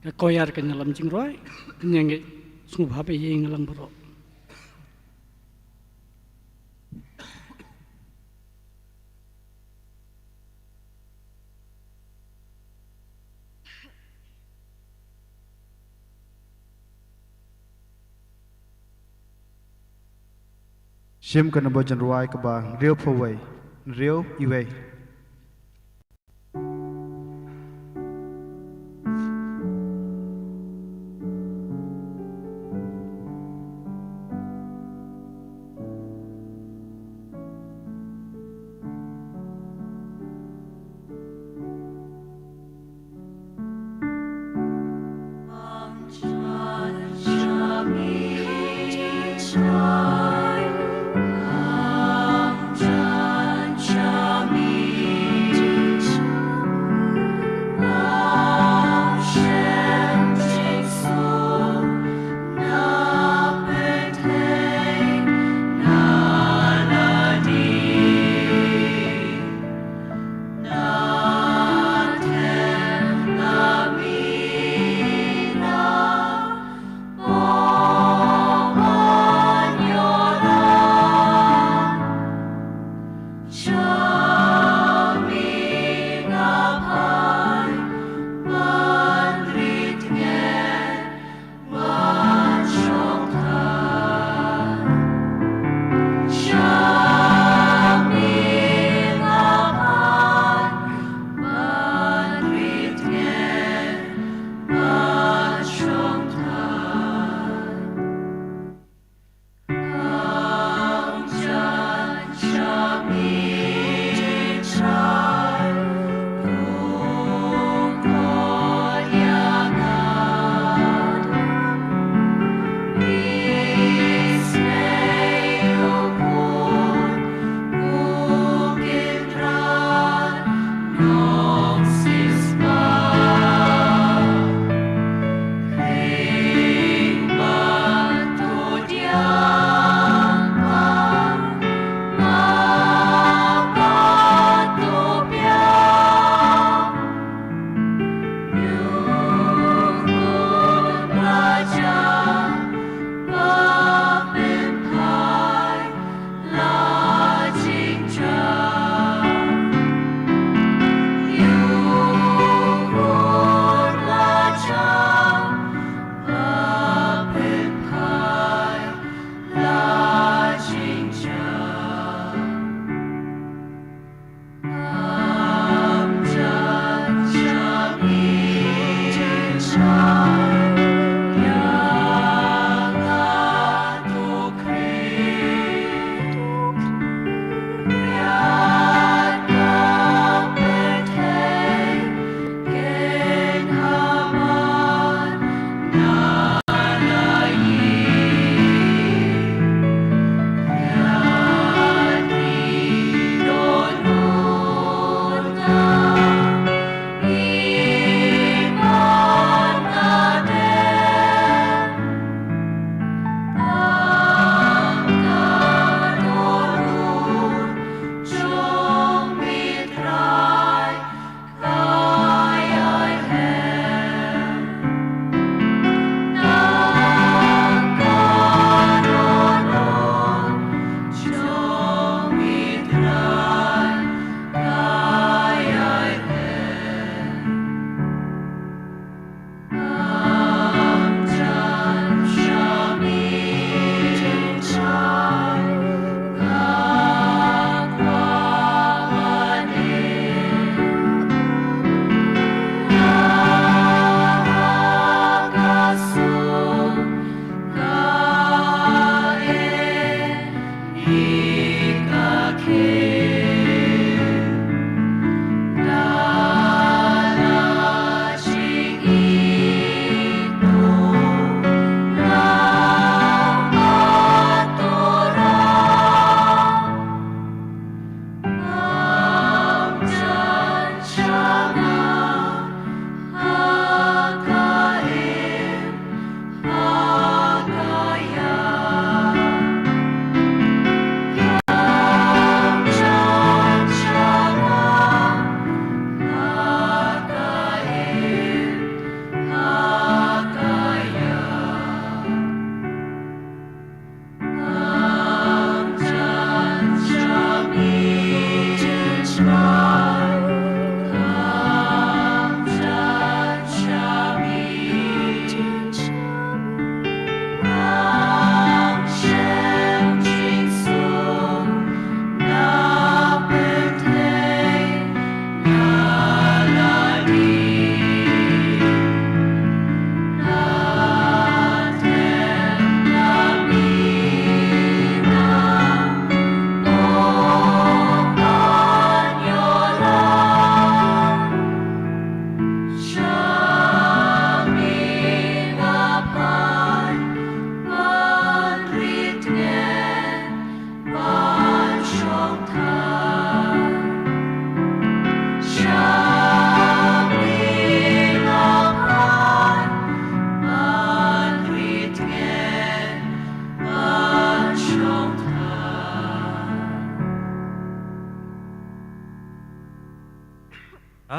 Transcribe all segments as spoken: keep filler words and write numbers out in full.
Ka choir kan ïalam jingrwai, ngi sngewbha ba ïeng lang baroh. Shim ka nambor jingrwai kaba hynriew phew wei, hynriew wei.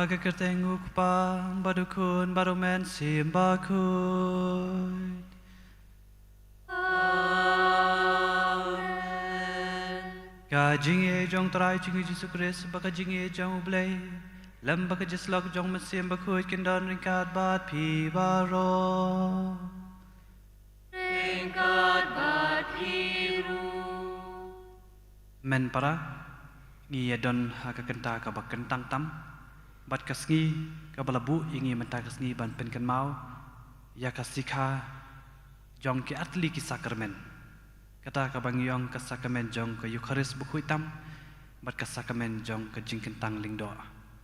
Ka kyrteng u Kpa bad u Khun bad u Mynsiem Bakhuid. Ka jingïeit jong Trai jong ngi Jisu Khrist bad ka jingïeit jong U Blei lem bad ka jingïasyllok jong U Mynsiem Bakhuid kin don ryngkat bad phi baroh. Ryngkat bad phi ruh. Men para, ngi ïa don ha ka kynta kaba kyntang tam bad ka sngi kaba la buh ïa ngi mynta ka sngi ban pynkynmaw ïa ka sikha jong ki artylli ki sakramen. Kata kaba ngi ong ka sakramen jong ka Eukharist bakhuid tam bad ka sakramen jong ka jingkyntang lyngdoh.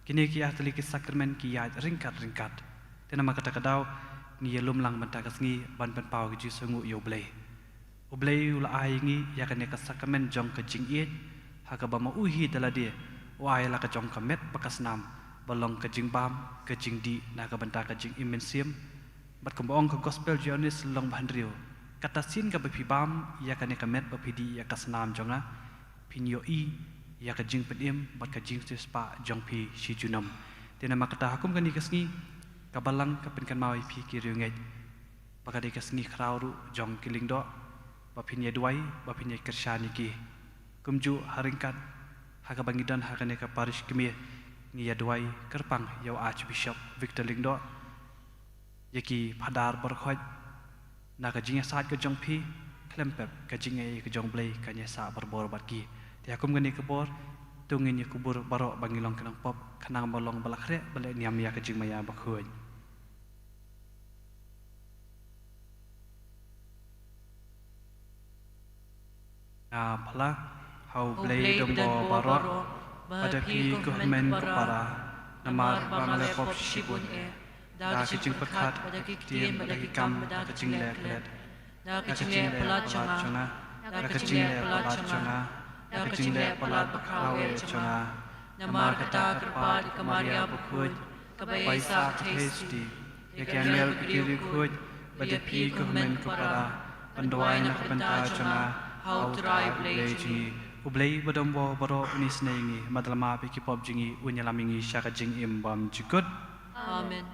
Kine ki artylli ki sakramen ki ïaid ryngkat ryngkat. Te namar kata ka daw ngi ïa lum lang mynta ka sngi ban pynpaw ka jingsngewnguh ïa U Blei. U Blei u la ai ïa ngi ïa kane ka sakramen jong ka jingïeit, ha kaba ma u hi da lade u ai la ka jong ka met bad ka snam ba long ka jingbam, ka jingdih na ka bynta ka jingim mynsiem. Bad kumba ong ka Gospel Ïoannis lynnong ba hynriew, kata sien kaba phi bam ïa kane ka met bad phi dih ïa ka snam jong nga, phin ïohi ïa ka jingpynim bad ka jingsiewspah jong phi shi junom. Te namar kata ha kum kane ka sngi, ka Balang ka pynkynmaw ïa phi ki riewngeit ba ka dei ka sngi khraw ruh jong ki lyngdoh, ba phin ïa duwai, ba phin ïa kyrshan ïa ki. Kumjuh ha ryngkat ha kaba ngi don ha kane ka parish kmie, ngi ïa duwai kyrpang ïa u Archbishop Victor Lyngdoh, ïa ki phadar baroh khoit, na ka jingïasaid ka jong phi, khlem pep ka jingïeit ka jong U Blei kan ïasah barabor bad ki. Te ha kum kane ka por, to ngin ïa kubur baroh ba ngi long ki nongpop, khnang ba long ba la khreh, ba la niam ïa ka jingmaïa bakhuid. Nga phla ha U Blei donbor baroh, ba da phi ko hynmen ko para, namar ba nga la pop shibun eh, da ka jingpyrkhat, da ka ktien, da ka kam, da ka jingleh klet, da ka jingleh palat jong nga, da ka jingleh palat jong nga, da ka jingleh palat bakhraw eh jong nga. Namar kata kyrpad ïa ka Maria bakhuid, kaba ïeit sah ka theisotti, ïa ki angel bad ki riewkhuid, bad ïa phi ko hynmen ko para, ban duwai na ka bynta jong nga ha U Trai Blei jong ngi. U Blei ba donbor baroh un isynei ïa ngi, bad un ïalam ïa ki pop jong ngi, un ïalam ïa ngi sha ka jingim bymjukut. Amen.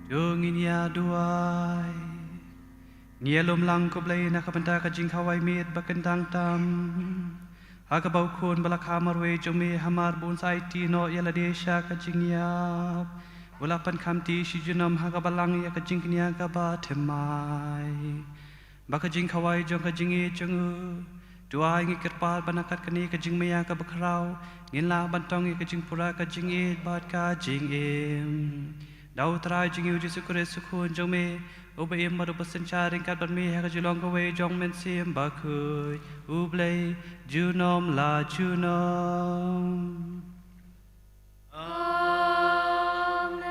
To ngin ïa duwai. Ngi ïalum lang ko Blei na ka bynta ka jingkhawai miet ba kyntang tam, ha kaba u Khun ba la kha marwei jong me hamar ba un sa aiti noh ïa lade sha ka jingïap, u la pynkhamti shi junom ha ka balang ïa ka jingkñia kaba thymmai. Ba ka jingkhawai jong ka jingïeit jong u, to ai ngi kyrpad ba na kat kane ka jingmaïa kaba khraw ngin lah ban tong ïa ka jingpura ka jingïeit bad ka jingim. Da U Trai jong ngi U Jisu Khrist U Khun jong me, uba im bad uba synshar ryngkat bad me ha ka jinglong kawei jong U Mynsiem Bakhuid, U Blei, junom la junom. Amen.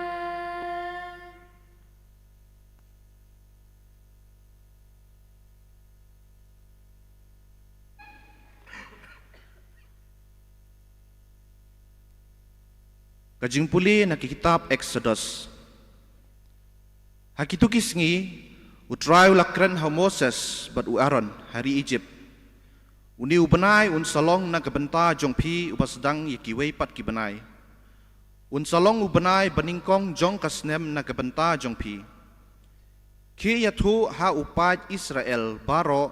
Ka jingpule na ki kitab Exodus. Ha kitu ki sngi, U Trai u la kren ha u Moses bad u Aaron ha ri Egypt. Une u bnai un sa long na ka bynta jong phi uba sdang ïa kiwei pat ki bnai. Un sa long u bnai banyngkong jong ka snem na ka bynta jong phi. Khie ïathuh ha u paid Israel baroh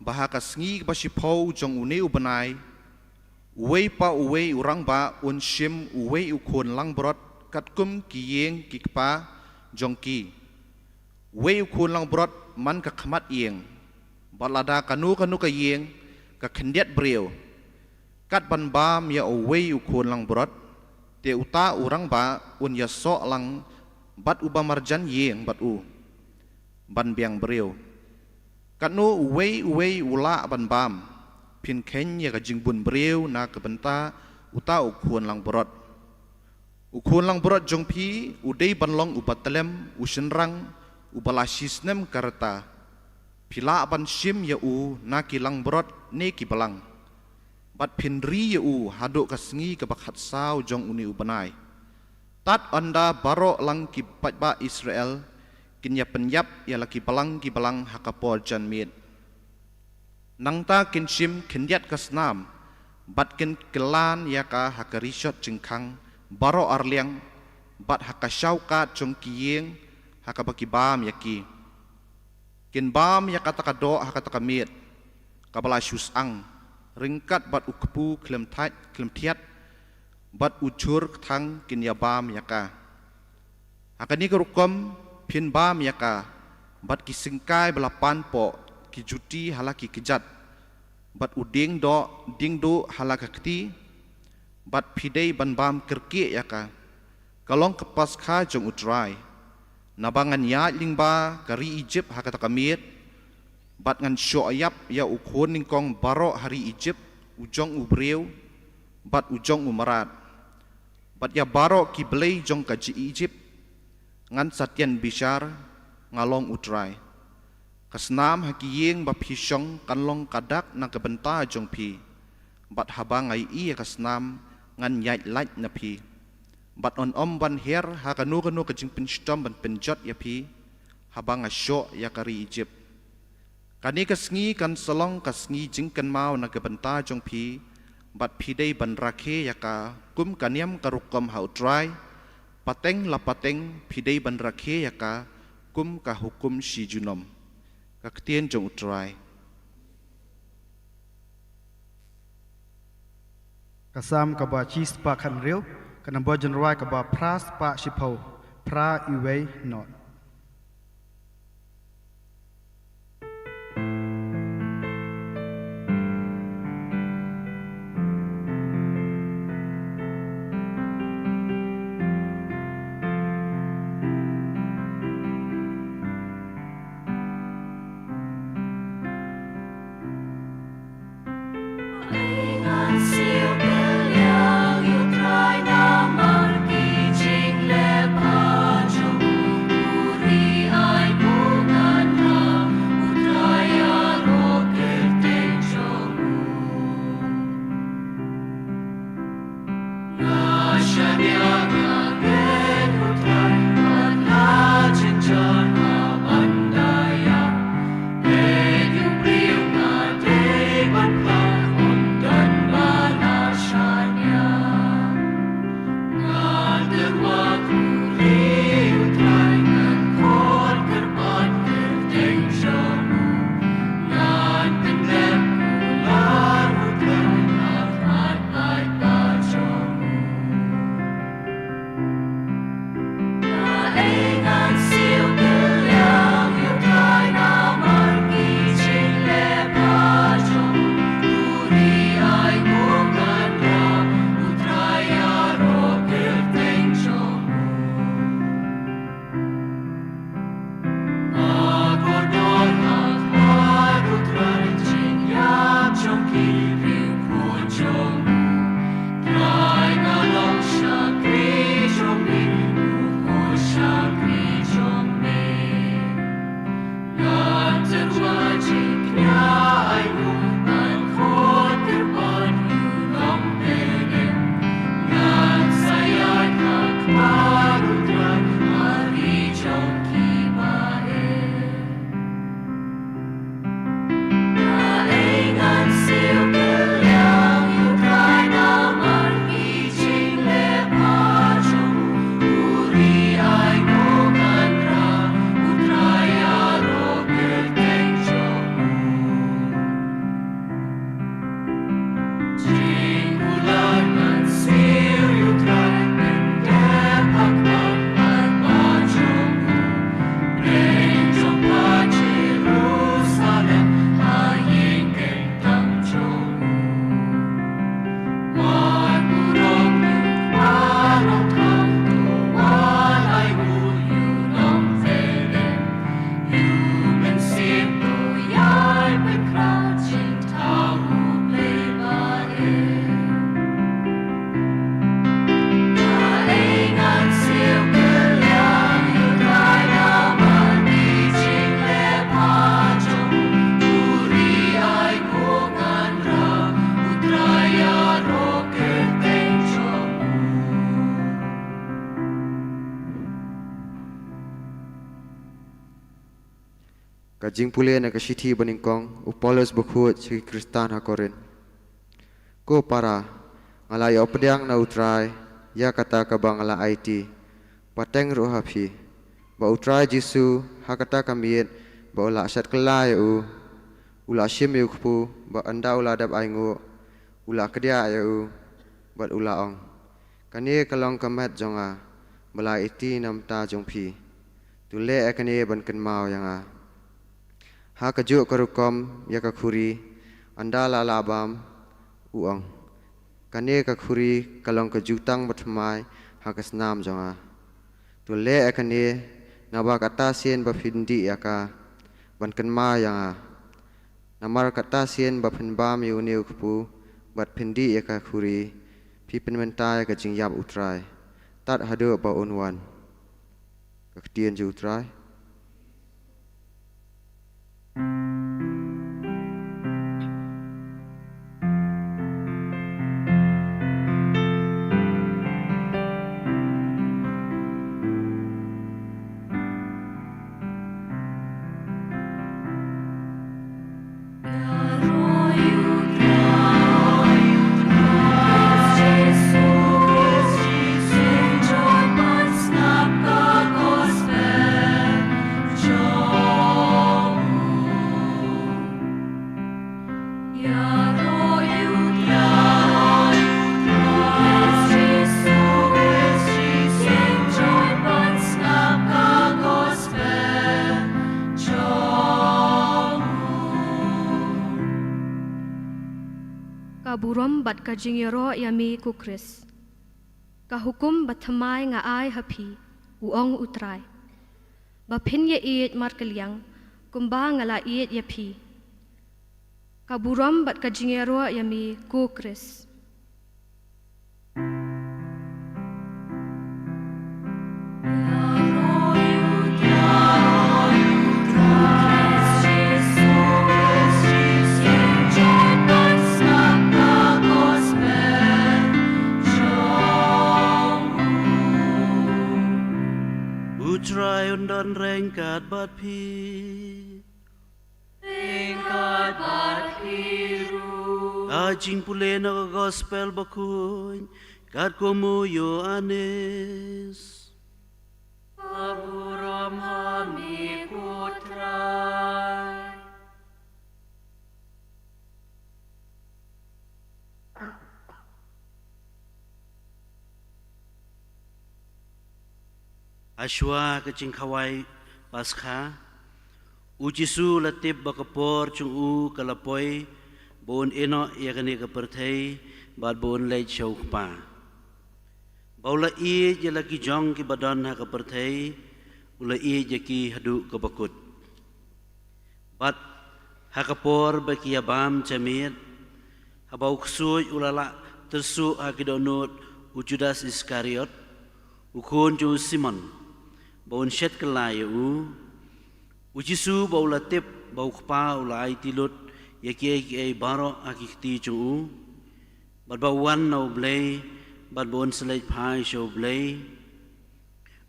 ba ha ka sngi ba shiphew jong une u bnai, uwei pa uwei u rangbah un shim uwei u khun langbrot katkum ki ïing ki kpa jong ki. Uwei u khun langbrot man ka khmat ïing, bad lada kano kano ka ïing ka khyndiat briew, kat ban bam ïa uwei u khun langbrot, te uta u rangbah un ïasoh lang bad uba marjan ïing bad u ban biang briew. Katno uwei uwei u lah ban bam, phin kheiñ ïa ka jingbun briew na ka bynta uta u khun langbrot. U khun langbrot jong phi u dei ban long uba tlem, u shynrang, uba la shi snem ka rta. Phi lah ban shim ïa u na ki langbrot ne ki balang. Bad phin ri ïa u haduh ka sngi kaba khatsaw jong une u bnai. Tad ynda baroh lang ki paidbah Israel kin ïa pynïap ïa la ki balang ki balang ha ka por janmiet. Nangta kin shim khyndiat ka snam, bad kin kylan ïa ka ha ka rishot jingkhang baroh arliang, bad ha ka shawkat jong ki ïing ha kaba ki bam ïa ki. Kin bam ïa kata ka doh ha kata ka miet kaba la shu syang, ryngkat bad u kpu khlem thait khlem thiat, bad u jhur kthang kin ïa bam ïa ka. Ha kane ka rukom phin bam ïa ka, bad ki syngkai ba la pan poh, ki juti ha la ki kjat, bad u dieng doh dieng duh ha la ka kti, bad phi dei ban bam kyrkieh ïa ka. Ka long ka Paskha jong U Trai. Naba ngan ïaid lyngba ka ri Egypt ha kata ka miet, bad ngan shoh ïap ïa u khun nyngkong baroh ha ri Egypt, u jong u briew bad u jong u mrad. Bad ïa baroh ki blei jong ka ji Egypt ngan sa tian bishar, nga long U Trai. Ka snam ha ki ïing ba phi shong kan long ka dak na ka bynta jong phi. Bad haba nga ïohi ïa ka snam ngan ïaid lait na phi. Bad yn ym ban her ha kano kano ka jingpynshitom ban pynjot ïa phi, haba nga shoh ïa ka ri Egypt. Kane ka sngi kan sa long ka sngi jingkynmaw na ka bynta jong phi, bad phi dei ban rakhe ïa ka kum ka niam ka rukom ha U Trai, pateng la pateng phi dei ban rakhe ïa ka kum ka hukum shi junom. Ka ktien jong U Trai. Ka Salm kaba shispah khathynriew, ka nombor jingrwai kaba phra spah shiphew, phra uwei nod. Ka jingpule na ka shithi banyngkong u Paulus bakhuid sha ki Khristan ha Korinth. Ko para, nga la ïoh pdiang na U Trai ïa kata kaba nga la aiti, pateng ruh ha phi, ba U Trai Jisu, ha kata ka miet ba u la shet kylla ïa u, u la shim ïa u kpu, ba ynda u la dep ainguh, u la kdiah ïa u, bad u la ong, kane ka long ka met jong nga, ba la aiti na bynta jong phi. To leh ïa kane ban kynmaw ïa nga. Ha kajuh ka rukom ïa ka khuri, ynda la lah bam, u ong, kane ka khuri ka long ka jutang bathymmai ha ka snam jong nga. To leh ïa kane, naba kata sien ba phin dih ïa ka, ban kynmaw ïa nga. Namar kata sien ba phin bam ïa une u kpu, bad phin dih ïa ka khuri, phi pynmynta ïa ka jingïap U Trai, tad haduh ba un wan. Ka ktien jong U Trai. bad ka jingïaroh ïa me ko Khrist. Ka hukum bathymmai nga ai ha phi, u ong u Trai, ba phin ïaieit markylliang kumba nga la ïeit ïa phi. Ka burom bad ka jingïaroh ïa me ko Khrist. U Trai un don ryngkat bad phi. Ryngkat bad phi ruh. Ka jingpule na ka Gospel Bakhuid katkum u Ïoannis. Ka burom ha me ko Trai. Hashwa ka jingkhawai Paskha, u Jisu u la tip ba ka por jong u ka la poi, ba un ïehnoh ïa kane ka pyrthei bad ba un leit sha u Kpa. Ba u la ïeit ïa la ki jong kiba don ha ka pyrthei, u la ïeit ïa ki haduh kaba kut. Bad ha ka por ba ki ïa bam jamiat, haba u ksuid u la lah tyrsuh ha ki dohnud u Judas Iskariot, u khun jong u Simon, ba un shet kylla ïa u. U Jisu ba u la tip ba u Kpa u la aiti lut ïa kiei kiei baroh ha ki kti jong u, bad ba u wan na u Blei, bad ba un sa leit phai sha u Blei,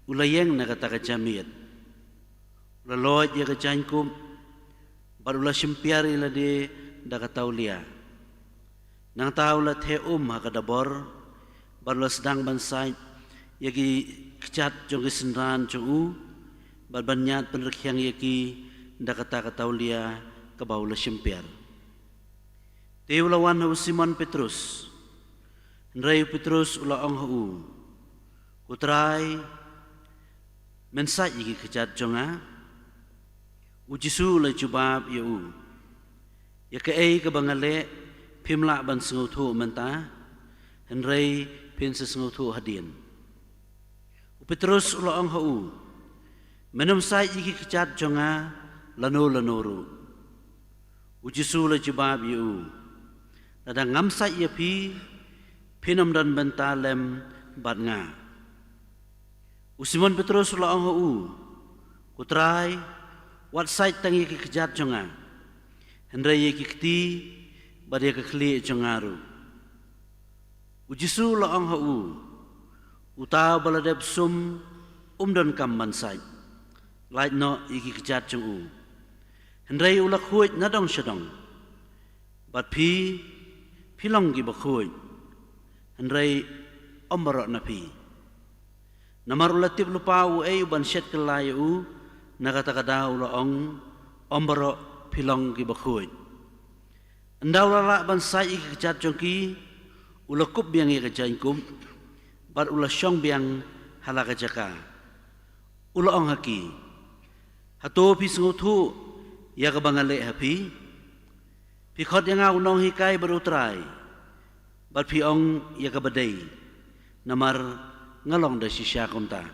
u la ïeng na kata ka jamiat. U la loit ïa ka jaiñkup, bad u la shim piar ïa lade da ka tawlia. Nangta u la theh um ha ka dabor, bad u la sdang ban sait ïa ki kjat jong ki synran jong u, bad ban ñiad pynrkhiang ïa ki da kata ka tawlia kaba u la shim piar. Te u la wan ha u Simon Petrus. Hynrei u Petrus u la ong ha u, Ko Trai, men sait ïa ki kjat jong nga? U Jisu u la jubab ïa u, Ïa kaei kaba nga leh, phim lah ban sngewthuh mynta, hynrei phin sa sngewthuh hadien. U Petrus u la ong ha u, Men ym sait ïa ki kjat jong nga lano lano ruh. U Jisu u la jubab ïa u, Lada ngam sait ïa phi, phin ym don bynta lem bad nga. U Simon Petrus u la ong ha u, Ko Trai, wat sait tang ïa ki kjat jong nga, hynrei ïa ki kti bad ïa ka khlieh jong nga ruh. U Jisu u la ong ha u, Uta uba la dep sum um donkam ban sait, lait noh ïa ki kjat jong u. Hynrei u la khuid na dong sha dong. Bad phi, phi long kiba khuid, hynrei ym baroh na phi. Namar u la tip lypa uei u ban shet kylla ïa u, na kata ka daw u la ong, Ym baroh, phi long kiba khuid. Ynda u la lah ban sait ïa ki kjat jong ki, u la kup biang ïa ka jaiñkup, bad u la shong biang ha la ka jaka. U la ong ha ki, Hato phi sngewthuh ïa kaba nga leh ha phi? Phi khot ïa nga u nonghikai bad u Trai, bad phi ong ïa kaba dei, namar nga long da shisha kumta.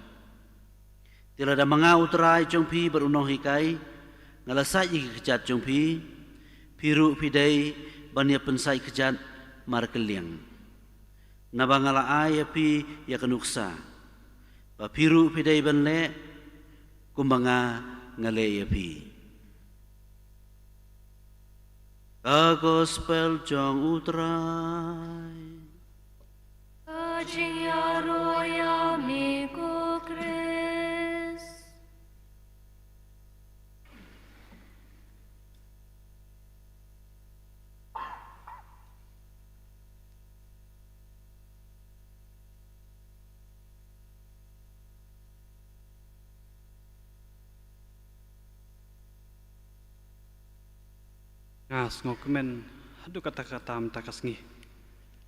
Te lada ma nga u Trai jong phi bad u nonghikai nga la sait ïa ki kjat jong phi, phi ruh phi dei ban ïa pynsait kjat markylliang. Naba nga la ai ïa phi ïa ka nuksa, ba phi ruh phi dei ban leh kumba nga nga leh ïa phi. Ka Gospel jong u Trai. Ka jingïaroh ïa me ko Khrist. Nga sngewkmen haduh katta katta mynta ka sngi,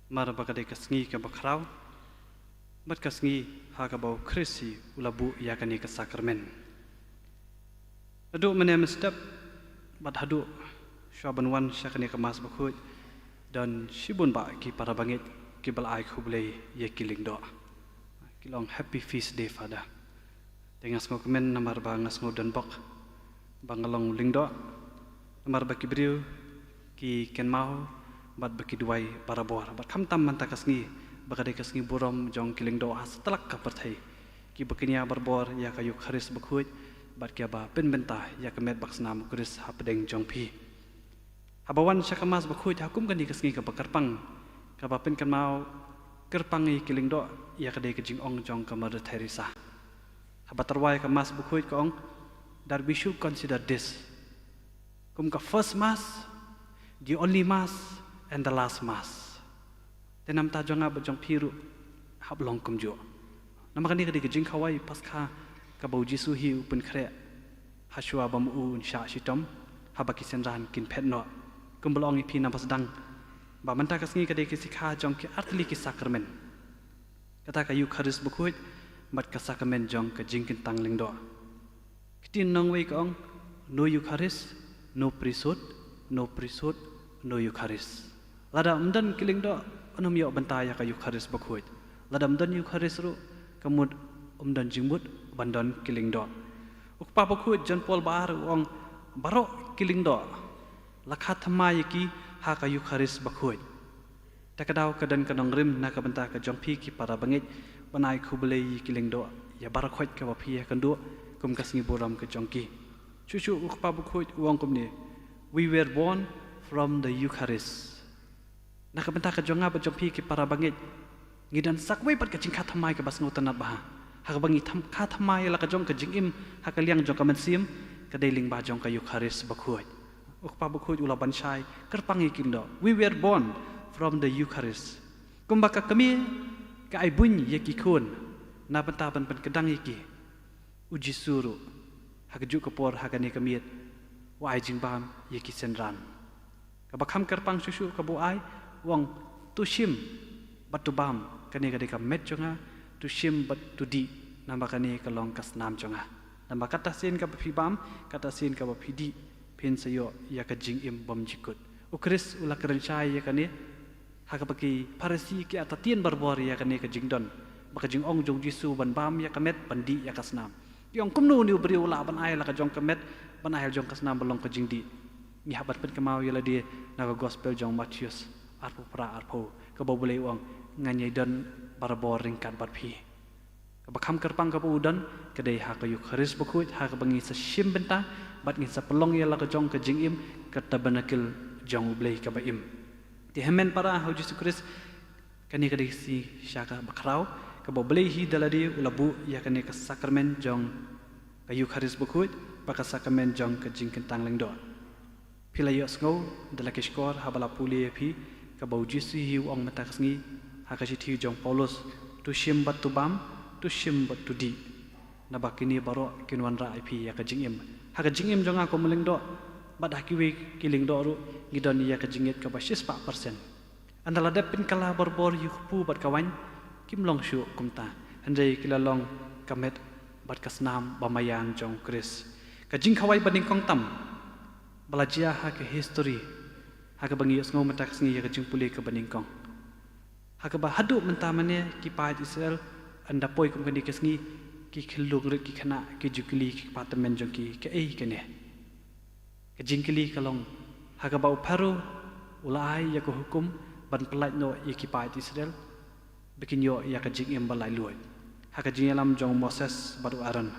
namar ba ka dei ka sngi kaba khraw, bad ka sngi ha kaba u Khrist u la buh ïa kane ka sakramen. Naduh mynne mynstep bad haduh shuwa ban wan sha kane ka Mass bakhuid, Don shibun bah ki para bangeit kiba la ai khublei ïa ki lyngdoh. Ki la ong Happy Feast Day, Father. Te nga sngewkmen namar ba nga sngew don bok ba nga long lyngdoh, namar ba ki briew ki kynmaw bad ba ki duwai barabor. Bad khamtam mynta ka sngi ba ka dei ka sngi burom jong ki lyngdoh ha satlak ka pyrthei, kiba kñia barabor ïa ka Ïukharist bakhuid bad kiba pynbynta ïa ka met bad ka snam u Khrist hapdeng jong phi. Haba wan sha ka Mass bakhuid ha kum kane ka sngi kaba kyrpang, kaba pynkynmaw kyrpang ïa ki lyngdoh ïa ka dei ka jingong jong ka Mother Teresa. Haba tyrwa ïa ka Mass bakhuid ka ong that we should consider this kum ka first Mass, the only Mass, and the last Mass. Te namar ta jong nga bad jong phi ruh hap long kumjuh. Namar kane ka dei ka jingkhawai Paskha kaba u Jisu hi u pynkhreh ha shuwa ba ma u un shah shitom, haba ki synran kin phet noh. Kumba la ong ïa phi na ba sdang ba mynta ka sngi ka dei ka sikha jong ki artylli ki sakramen, kata ka Ïukharist bakhuid bad ka sakramen jong ka jingkyntang lyngdoh. Ktien nongwei ka ong, no Ïukharist, no priesthood, no priesthood, no Ïukharist. Lada ym don ki lyngdoh, ym ïoh bynta ïa ka Ïukharist bakhuid. Lada ym don Ïukharist ruh, ka mut ym don jingmut ban don ki lyngdoh. U Kpa bakhuid John Paul ba ar u ong, baroh ki lyngdoh la kha thymmai ïa ki ha ka Ïukharist bakhuid. Te ka daw ka don ka nongrim na ka bynta ka jong phi ki para bangeit ban ai khublei ïa ki lyngdoh ïa baroh khoit kaba phi ïakynduh kum ka sngi burom ka jong ki. Shuh shuh u Kpa bakhuid u ong kumne, we were born from the Eucharist. Na ka bynta ka jong nga bad jong phi ki para bangeit, ngi don sa kawei pat ka jingkha thymmai kaba sngewtynnat bha. Ha kaba ngi kha thymmai ïa la ka jong ka jingim ha ka liang jong ka mynsiem, ka dei lyngba jong ka Ïukharist bakhuid. U Kpa bakhuid u la ban shai kyrpang ïa ki lyngdoh, we were born from the Eucharist. Kumba ka kmie ka ai buiñ ïa ki khun na bynta ban pynkdang ïa ki, u Jisu ruh ha kajuh ka por ha kane ka miet u ai jingbam ïa ki synran. Kaba kham kyrpang shuh shuh kaba u ai, u ong, to shim bad to bam, kane ka dei ka met jong nga, to shim bad to dih, namar kane ka long ka snam jong nga. Namar kata sien kaba phi bam, kata sien kaba phi dih, phin sa ïoh ïa ka jingim bymjukut. U Khrist u la kren shai ïa kane ha kaba ki Pharisi ki artatien barabor ïa kane ka jingdon bad ka jingong jong u Jisu ban bam ïa ka met ban dih ïa ka snam. Ki ong, kumno une u briew u lah ban ai la ka jong ka met ban ai la jong ka snam ba long ka jingdih? Ngi hap ban pynkynmaw ïa lade na ka Gospel jong u Mathaios arphew phra arphew, kaba u Blei u ong, ngan ïai don barabor ryngkat bad phi. Kaba kham kyrpang kaba u don ka dei ha ka Ïukharist bakhuid, ha kaba ngin sa shim bynta bad ngin sa pynlong ïa la ka jong ka jingim, ka tabernakl jong u Blei kaba im. Te hynmen para ha u Jisu Khrist, kane ka dei ka sngi sha kaba khraw kaba u Blei hi da lade u la buh ïa kane ka sakramen jong ka Ïukharist bakhuid bad ka sakramen jong ka jingkyntang lyngdoh. Phi la ïohsngew da la ki shkor haba la pule ïa phi kaba u Jisu hi u ong mynta ka sngi ha ka shithi jong u Paulus, to shim bad to bam, to shim bad to dih, naba kine baroh kin wanrah ïa phi ïa ka jingim. Ha ka jingim jong nga kum u lyngdoh bad ha kiwei ki lyngdoh ruh ngi don ïa ka jingngeit kaba shispah persen. Ynda la dep pynkylla barabor ïa u kpu bad ka waiñ, kim long shuh kumta, hynrei ki la long ka met bad ka snam ba maïan jong u Khrist. Ka jingkhawai banyngkong tam ba la jia ha ka histori, ha kaba ngi ïohsngew mynta ka sngi ïa ka jingpule kaba nyngkong, ha kaba haduh mynta mynne ki paid Israel ynda poi kum kane ka sngi ki khyllung rit ki khynnah ki ju kylli ki kpa tymmen jong ki, kaei kane? Ka jingkylli ka long, ha kaba u Pharaoh u la ai ïa ka hukum ban pyllait noh ïa ki paid Israel ba kin ïoh ïa ka jingim ba laitluid ha ka jingïalam jong u Moses bad u Aaron.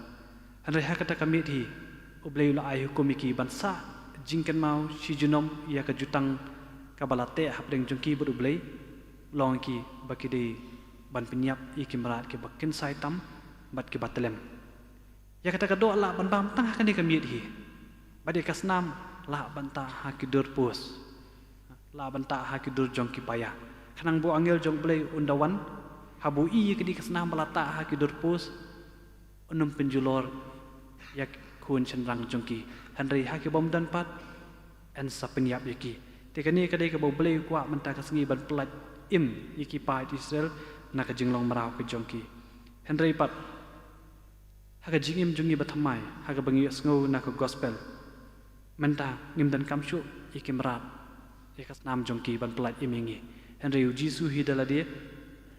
Hynrei ha kata ka miet hi u Blei u la ai hukum ïa ki ban sah jingkynmaw shi junom ïa ka jutang kaba la teh hapdeng jong ki bad u Blei, u la ong ïa ki ba ki dei ban pynïap ïa ki mrad kiba kynsai tam bad kiba tyllem. Ïa kata ka doh lah ban bam tang ha kane ka miet hi. Bad ïa ka snam lah ban tah ha ki dur pus, lah ban tah ha ki dur jong ki paia. Khnang ba u angel jong u Blei un da wan, haba u i ïa kane ka snam ba la tah ha ki dur pus, un ym pynjulor ïa ki khun shynrang jong ki, hynrei ha ki bym don pat yn sa pynïap ïa ki. Te kane ka dei kaba u Blei u kwah mynta ka sngi ban pyllait im ïa ki paid Israel na ka jinglong mraw ka jong ki. Hynrei pat ha ka jingim jong ngi ba thymmai, ha kaba ngi ïohsngew na ka Gospel, mynta ngim donkam shuh ïa ki mrad, Dei ka snam jong ki ban pyllait im ïa ngi. Hynrei u Jisu hi da lade,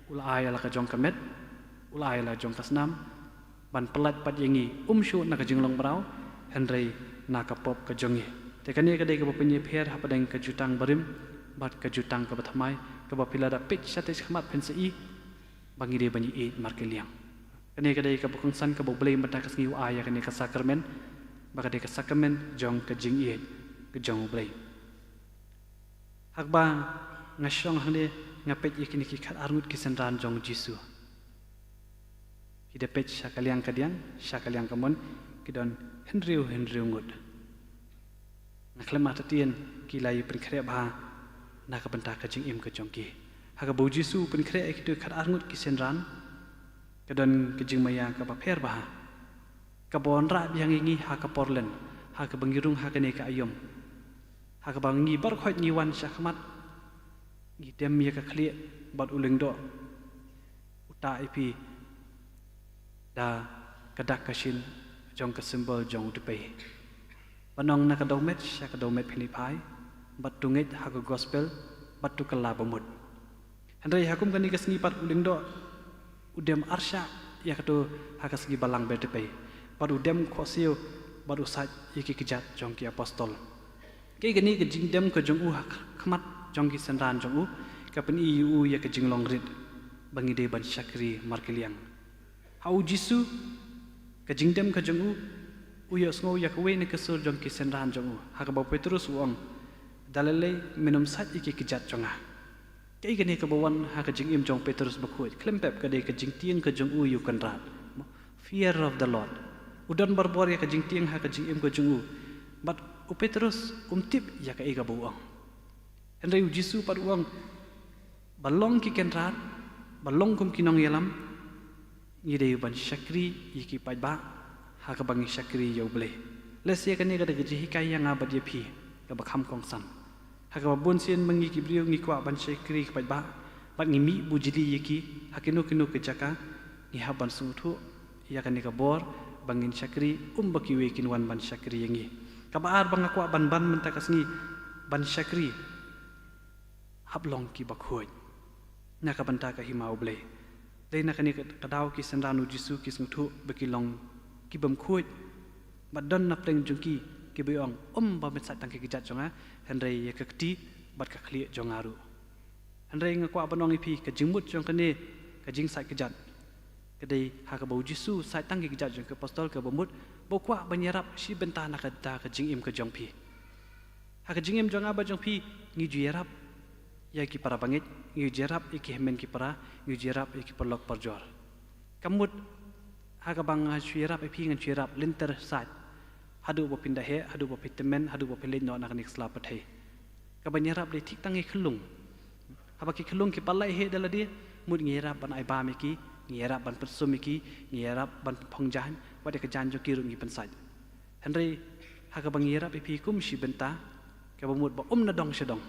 u la ai ïa la ka jong ka met, u la ai ïa la jong ka snam, ban pyllait pat ïa ngi, um shuh na ka jinglong mraw, hynrei na ka pop ka jong ngi. Te kane ka dei kaba pynïapher hapdeng ka jutang barim, bad ka jutang kaba thymmai, kaba phi la da peit shatei shakhmat phin sa i, ba ngi dei ban ïeit markylliang. Kane ka dei kaba kongsan kaba U Blei mynta ka sngi u ai ïa kane ka sakramen, ba ka dei ka sakramen jong ka jingïeit ka jong U Blei. Haba nga shong hangne nga peit ïa kine ki khatar ngut ki synran jong u Jisu. Ki da peit sha ka liang ka diang, sha ka liang ka mon, ki don hynriew hynriew ngut. Nga khlem artatien ki la ïa pynkhreh bha na ka bynta ka jingim ka jong ki. Haba u Jisu u pynkhreh ïa kito khatar ngut ki synran, ka don ka jingmaïa kaba pher bha, kaba wanrah biang ïa ngi ha ka por lehse, ha kaba ngi rung ha kane ka aïom, ha kaba ngi baroh ngi wan shakhmat, ngi dem ïa ka khlieh bad u lyngdoh, u tah ïa phi da ka dak ka shin jong ka symbol jong u dpei. Ban ong na ka dewmet sha ka dewmet phin ïa phai, bad to ngeit ha ka gospel, bad to kylla bamut. Hynrei ha kum kane ka sngi pat u lyngdoh u dem arshah ïa kato ha ka sngi balang ba dpei, bad u dem khohsiew, bad u sait ïa ki kjat jong ki apostol. Kaei kane ka jingdem ka jong u ha khmat jong ki synran jong u, ka pyni ïa u ïa ka jinglong rit ba ngi dei ban shakri markylliang. Ha u Jisu, ka jingdem ka jong u, u ïohsngew ïa kawei na ka sur jong ki synran jong u, ha kaba u Petrus u ong, da lei lei men ym sait ïa ki kjat jong nga. Kaei kane kaba wan ha ka jingim jong u Petrus bakhuid, khlem pep ka dei ka jingtieng ka jong u ïa u Kynrad. Fear of the Lord. U don barabor ïa ka jingtieng ha ka jingim ka jong u. Bad u Petrus um tip ïa kaei kaba u ong. Hynrei u Jisu pat u ong, ba long ki kynrad, ba long kum ki nongïalam, ngi dei ban shakri ïa ki paidbah, ha kaba ngi shakri ïa U Blei. Lehse kane ka dei ka jinghikai ïa nga bad ïa phi, kaba kham kongsan. Ha kaba bun sien ma ngi ki briew ngi kwah ban shakri ïa ki paidbah, bad ngi mih bujli ïa ki, ha kino kino ki jaka, ngi hap ban sngewthuh ïa kane ka bor, ba ngin shakri, um ba kiwei kin wan ban shakri ïa ngi. Kaba ar ba nga kwah ban ban mynta ka sngi, ban shakri, hap long kiba khuid na ka bynta ka hima U Blei. Dei na kane ka daw ki synran u Jisu ki sngewthuh ba ki long ki bym khuid, bad don na pdeng jong ki kiba ong, um ba men sait tang ki kjat jong nga, hynrei ïa ka kti bad ka khlieh jong nga ruh. Hynrei nga kwah ban ong ïa phi, ka jingmut jong kane ka jingsait kjat, ka dei ha kaba u Jisu u sait tang ki kjat jong ki apostol, kaba mut ba u kwah ban ïarap shi bynta na ka bynta ka jingim ka jong phi. Ha ka jingim jong nga bad jong phi, ngi ju ïarap ïa ki para bangeit, ngi ju ïarap ïa ki hynmen ki para, ngi ju ïarap ïa ki paralok parajor. Ka mut, ha kaba nga shu ïarap ïa phi, ngan shu ïarap lynter sait, haduh ba phin da heh, haduh ba phin tymmen, haduh ba phin leit noh na kane ka sla pyrthei. Kaban ïarap dei thik tang ïa ki khyllung. Haba ki khyllung ki pynlait heh da lade, mut ngi ïarap ban ai bam ïa ki, ngi ïarap ban pynsum ïa ki, ngi ïarap ban pynphong jaiñ, wat ïa ka jaiñ jong ki ruh ngi pynsait. Hynrei ha kaba ngi ïarap ïa phi kum shi bynta, kaba mut ba um nadong shadong.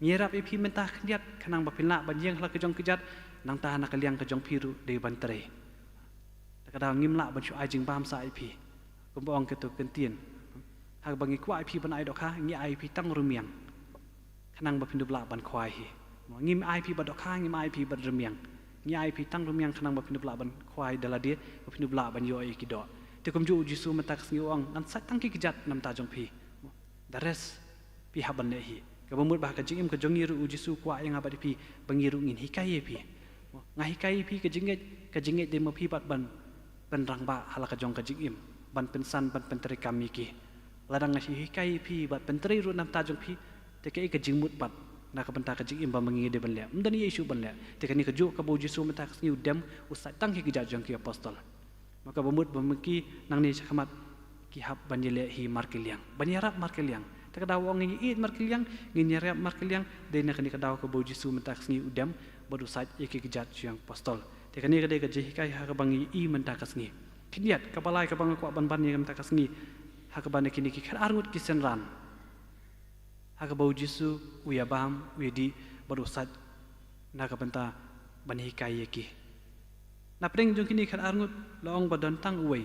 Ngi ïarap ïa phi mynta khyndiat, khnang ba phin lah ban ïeng ha la ka jong ka kjat, nangta na ka liang ka jong phi ruh dei ban trei. Te ka daw ngim lah ban shu ai jingbam sah ïa phi, kumba ong kato ka ktien. Ha kaba ngi kwah ïa phi ban ai dohkha, ngi ai ïa phi tang rmiang, khnang ba phin dup lah ban khwai hi. Mo, ngim ai ïa phi bad dohkha, ngim ai ïa phi bad rmiang. Ngi ai ïa phi tang rmiang khnang ba phin dup lah ban khwai da lade, ba phin dup lah ban ïoh ïa ki doh. Te kumjuh u Jisu mynta ka sngi u ong, ngan sait tang ki kjat na bynta jong phi. Mo, the rest phi hap ban leh hi. Kaba mut ba ha ka jingim ka jong ngi ruh u Jisu u kwah ïa nga bad ïa phi, ba ngi ruh ngin hikai ïa phi. Mo, nga hikai ïa phi ka jingngeit, ka jingngeit dei ma phi bad ban pynrangbah ha la ka jong ka jingim, ban pynsan, ban pyntreikam ïa ki. Lada nga shu hikai ïa phi bad pyntrei ruh na bynta jong phi, te kaei ka jingmut pat na ka bynta ka jingim ba ma ngi dei ban leh? Ym don ei ei shuh ban leh. Te kane kajuh kaba u Jisu mynta ka sngi u dem, u sait tang ki kjat jong ki apostol. Ma kaba mut ba ma ki nangne shakhmat ki hap ban ïaleh hi markylliang, ban ïarap markylliang. Te ka daw u ong ngin ïeit markylliang, ngin ïarap markylliang, dei na kane ka daw kaba u Jisu mynta ka sngi u dem bad u sait ïa ki kjat jong ki apostol. Te kane ka dei ka jinghikai ha kaba ngi ïohi mynta ka sngi. Khyndiat, kaba lai kaba nga kwah ban ban ïa ka mynta ka sngi, ha kaba na kine ki khatar ngut ki synran, ha kaba u Jisu u ïabam, u ïadih bad u sait na ka bynta ban hikai ïa ki. Na pdeng jong kine khatar ngut la ong ba don tang uwei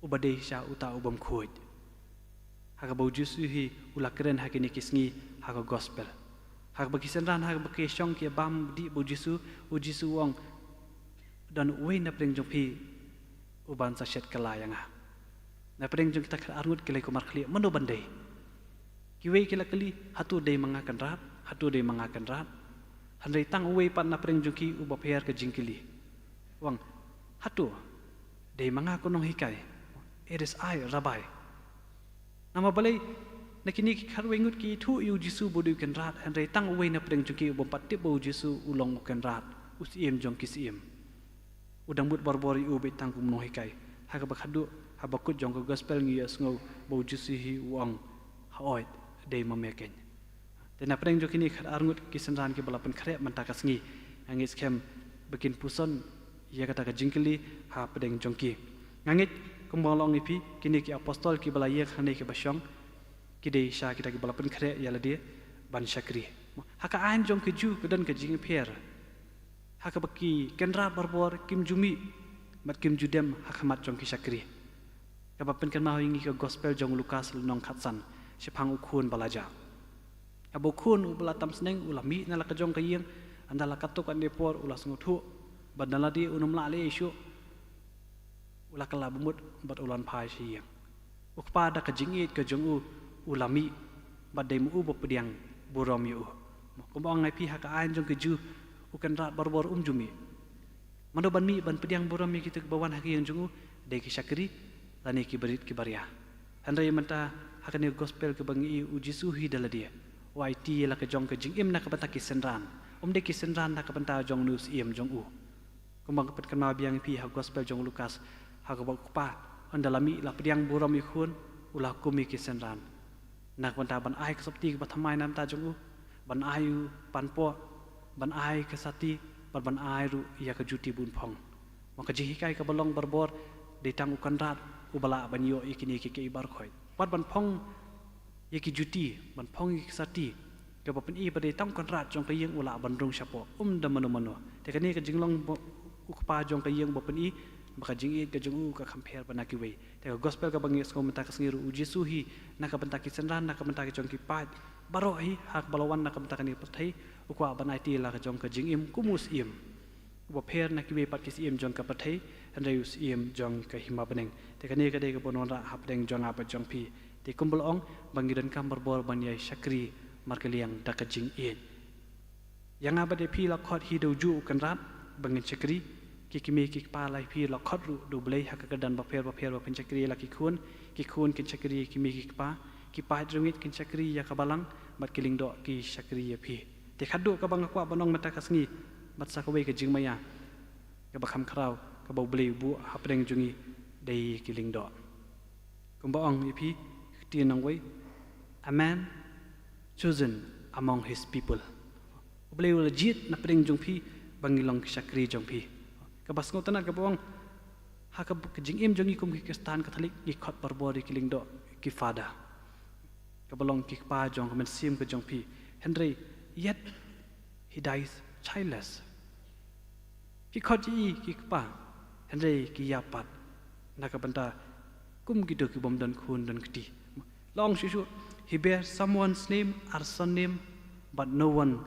uba dei sha uta u bym khuid. Ha kaba u Jisu hi u la kren ha kine ki sngi ha ka gospel. Ha kaba ki synran ha kaba ki shong ki bam dih bad u Jisu, u Jisu u ong, don uwei na pdeng jong phi uban sa shet kylla ïa nga. Na pdeng jong kita khatar ngut ki la ïa markhlieh mano ban dei. Kiwei ki la kylli, hato dei ma nga Kynrad, hato dei ma nga Kynrad. Hynrei tang uwei pat na pdeng jong ki uba pher ka jingkylli. U ong, hato dei ma nga ko nonghikai? It is I, Rabbi. Namar balei, na kine ki khatwei ngut ki ithuh ïa u Jisu ba u dei u Kynrad, hynrei tang uwei na pdeng jong ki u bym pat tip ba u Jisu u long u Kynrad, u Syiem jong ki syiem. U dang mut barabor ïa u beit tang kum u nonghikai. Ha kaba khatduh, ha bakut jong ka gospel ngi ïohsngew ba u Jisu hi u ong, haoid, dei ma me keiñ. Te na pdeng jong kine khatar ngut ki synran kiba la pynkhreh mynta ka sngi, nga ngeit skhem ba kin puson ïa kata ka jingkylli ha pdeng jong ki. Nga ngeit kumba long ïa phi, kine ki apostol kiba la ïeng hangne kiba shong, ki dei sha kita kiba la pynkhreh ïa lade ban shakri. Ha ka aiñ jong ki Jiw ka don ka jingpher. Ha kaba ki Kynrad barabor kim ju mih bad kim ju dem ha khmat jong ki shakri. Kaba pynkynmaw ïa ngi ka gospel jong u Lukas lynnong khatsan, shaphang u khun ba la jah. Haba u khun uba la tam sneng u la mih na la ka jong ka ïing, ynda la katto katne por u la sngewthuh ba na lade un ym lah leh shuh, u la kylla bamut bad u la wan phai sha ïing. U kpa da ka jingïeit ka jong u, u la mih bad dei ma u ba pdiang burom ïa u. Kumba ong ïa phi, ha ka aiñ jong ki Jiw u Kynrad barabor um ju mih. Mano ban mih ban pdiang burom ïa kito kiba wan ha ka ïing jong u, dei ki shakri lane ki barit ki baria. Hynrei mynta ha kane ka gospel kaba ngi ïohi, u Jisu hi da lade u aiti ïa la ka jong ka jingim na ka bynta ki synran. Um dei ki synran na ka bynta jong une u Syiem jong u. Kumba nga pynkynmaw biang ïa phi ha gospel jong u Lukas, ha kaba u kpa ynda la mih la pdiang burom ïa u khun, u la hukum ïa ki synran na ka bynta ban ai ka sopti kaba thymmai na ka bynta jong u, ban ai u panpoh, ban ai ka sati, bad ban ai ruh ïa ka juti bun phong. Mo, ka jinghikai kaba long barabor, dei tang u Kynrad uba lah ban ïoh ïa kine kiei kiei baroh khoit. Bad ban phong ïa ki juti, ban phong ïa ki sati, kaba pyni ba dei tang u Kynrad jong ka ïing u lah ban rung shapoh, um da mano mano. Te kane ka jinglong ba u kpa jong ka ïing ba pyni ba ka jingïeit ka jong u ka kham pher bad na kiwei. Te ka gospel kaba ngi ïohsngew mynta ka sngi ruh, u Jisu hi na ka bynta ki synran, na ka bynta ki jong ki paid baroh hi, ha kaba la wan na ka bynta kane ka pyrthei, u kwah ban aiti la ka jong ka jingim kum u Syiem. Uba pher na kiwei pat ki syiem jong ka pyrthei, hynrei u Syiem jong ka hima bneng. Te kane ka dei kaba wanrah hapdeng jong nga bad jong phi. Te kumba la ong, ba ngi donkam barabor ban ïai shakri markylliang da ka jingïeit. Ïa nga bad ïa phi la khot hi da u juh u Kynrad ba ngin shakri. Ki kmie ki kpa la ïa phi la khot ruh da U Blei ha ka kyrdan bapher bapher ba phin shakri ïa la ki khun. Ki khun kin shakri ïa ki kmie ki kpa. Ki paid riewngeit kin shakri ïa ka balang, bad ki lyngdoh ki shakri ïa phi. Te khadduh kaba nga kwah ban ong mynta ka sngi, bad sa kawei ka jingmaïa kaba kham khraw kaba U Blei u buh hapdeng jong ngi, dei ki lyngdoh. Kumba ong ïa phi, kti nongwei, a man chosen among his people. U Blei u la jied na pdeng jong phi ba ngi long ki shakri jong phi. Kaba sngewtynnat kaba ong, ha ka, ka jingim jong ngi kum ki Khristan Katholik, ngi khot barabor ïa ki lyngdoh ki father, kaba long ki kpa jong ka mynsiem ka jong phi. Hynrei yet he dies childless. Phi khot ïa i ki kpa, hynrei ki ïap pat na ka bynta kum kito ki bym don khun don kti. La ong shuh shuh, he bear someone's name or surname, but no one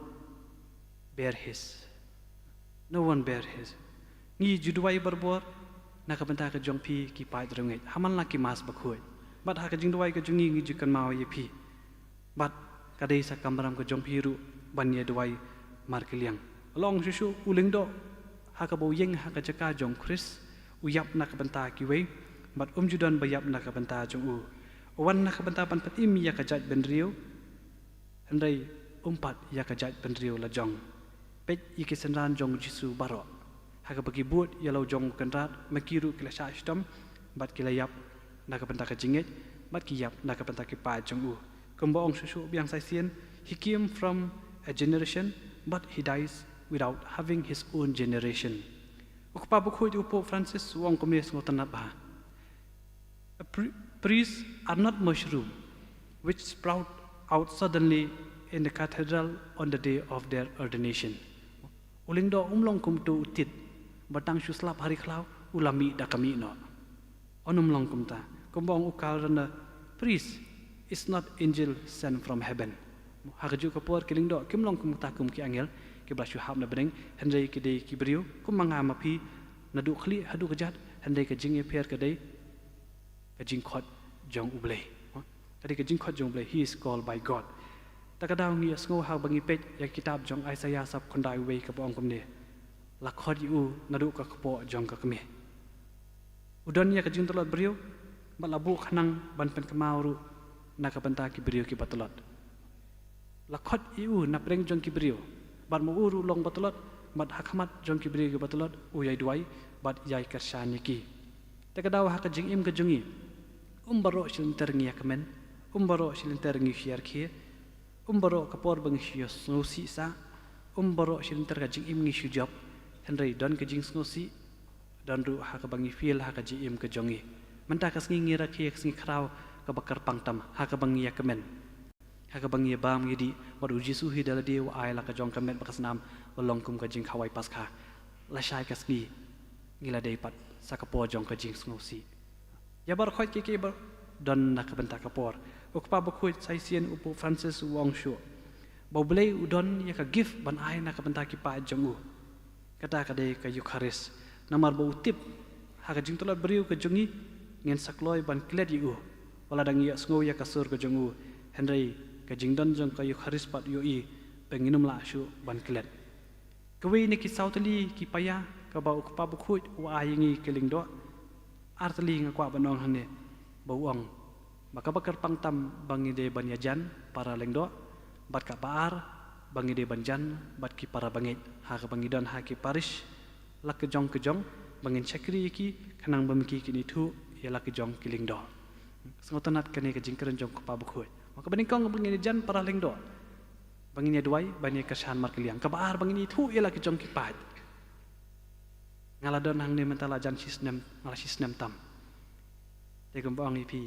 bear his. No one bear his. Ngi ju duwai barabor na ka bynta ka jong phi ki paid riewngeit, ha man la ki Mass bakhuid. Bad ha ka jingduwai ka jong ngi, ngi ju kynmaw ïa phi. Bad ka dei sa kamram ka jong phi ruh ban ïa duwai markylliang. La ong shuh shuh, u lyngdoh ha kaba u ïeng ha ka jaka jong u Khrist, u ïap na ka bynta kiwei, bad um ju don ba ïap na ka bynta jong u. U wan na ka bynta ban pynim ïa ka jaitbynriew, hynrei um pat ïa ka jaitbynriew lajong. Peit ïa ki synran jong u Jisu baroh, ha kaba ki bud ïa la u jong u Kynrad, ma ki ruh ki la shah shitom, bad ki la ïap na ka bynta ka jingngeit, bad ki ïap na ka bynta ki paid jong u. Kumba ong shuh shuh biang sa shisien, he came from a generation, but he dies without having his own generation. U Kpa Bakhuid, u Pope Francis, u ong kumne, sngewtynnat bha. A pri-, priests are not mushroom which sprout out suddenly in the cathedral on the day of their ordination. U lyngdoh um long kum uto u tit ba tang shu slap ha ri khlaw u la mih da ka mih noh. Yn ym long kumta. Kumba ong u Karl Rahner, priest It's not angel sent from heaven. Ha kajuh ka por ki lyngdoh kim long kum kata kum ki angel kiba la shu hap na bneng, hynrei ki dei ki briew kum ma nga ma phi, naduh khlieh haduh kjat, hynrei ka jingïapher ka dei ka jingkhot jong U Blei. Ka dei ka jingkhot jong U Blei, he is called by God. Ta ka daw ngi ïohsngew haba ngi peit ïa ka kitab jong Isaiah sap khyndai wei kaba ong kumne: La khot ïa u naduh ka kpoh jong ka kmie. U don ïa ka jingtlot briew, bad la buh khnang ban pynkynmaw ruh na ka bynta ki briew kiba tlot. La khot ïa u na pdeng jong ki briew, bad ma u ruh long ba tlot, bad ha khmat jong ki briew kiba tlot u ïai duwai bad ïai kyrshan ïa ki. Te ka daw ha ka jingim ka jong ngi, um baroh shi lynter ngi ïa kmen, um baroh shi lynter ngi shu ïarkhie, um baroh ka por ba ngi shu ïohsngew sih sah, um baroh shi lynter ka jingim ngi shu jop, hynrei don ka jingsngewsih, don ruh ha kaba ngi feel ha ka jingim ka jong ngi. Mynta ka sngi ngi rakhe ka sngi khraw kaba kyrpang tam ha kaba ngi ïa kmen, ha kaba ngi ïa bam ngi dih, bad U Jisu hi da lade u ai la ka jong ka met bad ka snam ba long kum ka jingkhawai Paskha. Lashai ka sngi ngi la dei pat sa ka por jong ka jingsngewsih. Ïa baroh khoit ki ki ba don na ka bynta ka por. U Kpa Bakhuid sa shisien u Pope Francis u ong shuh ba U Blei u don ïa ka gift ban ai na ka bynta ki paid jong u. Kata ka dei ka Eukharist. Namar ba u tip ha ka jingtlot briew ka jong ngi ngin sa kloi ban klet ïa u, wat la dang ïohsngew ïa ka sur ka jong u, hynrei ka jingdon jong ka Eukharist pat ïohi ba ngin ym lah shuh ban klet. Kawei na ki saw tylli ki paia kaba u Kpa Bakhuid u ai ïa ngi ki lyngdoh. Ar tylli nga kwah ban ong hangne, ba u ong ba kaba kyrpang tam ba ngi dei ban ïajan para lyngdoh, bad kaba ar ba ngi dei ban jan bad ki para bangeit ha kaba ngi don ha ki parish la ka jong ka jong, ba ngin shakri ïa ki khnang ba ma ki kin ithuh ïa la ka jong ki lyngdoh. Sngewtynnat kane ka jingkren jong u Kpa Bakhuid. Ma kaba nyngkong ba ngin ïajan para lyngdoh, ba ngin ïa duwai, ba ngin ïa kyrshan markylliang. Kaba ar ba ngin ithuh ïa la ki jong ki paid. Nga la don hangne mynta la jan shi snem, nga la shi snem tam. Te kumba ong ïa phi,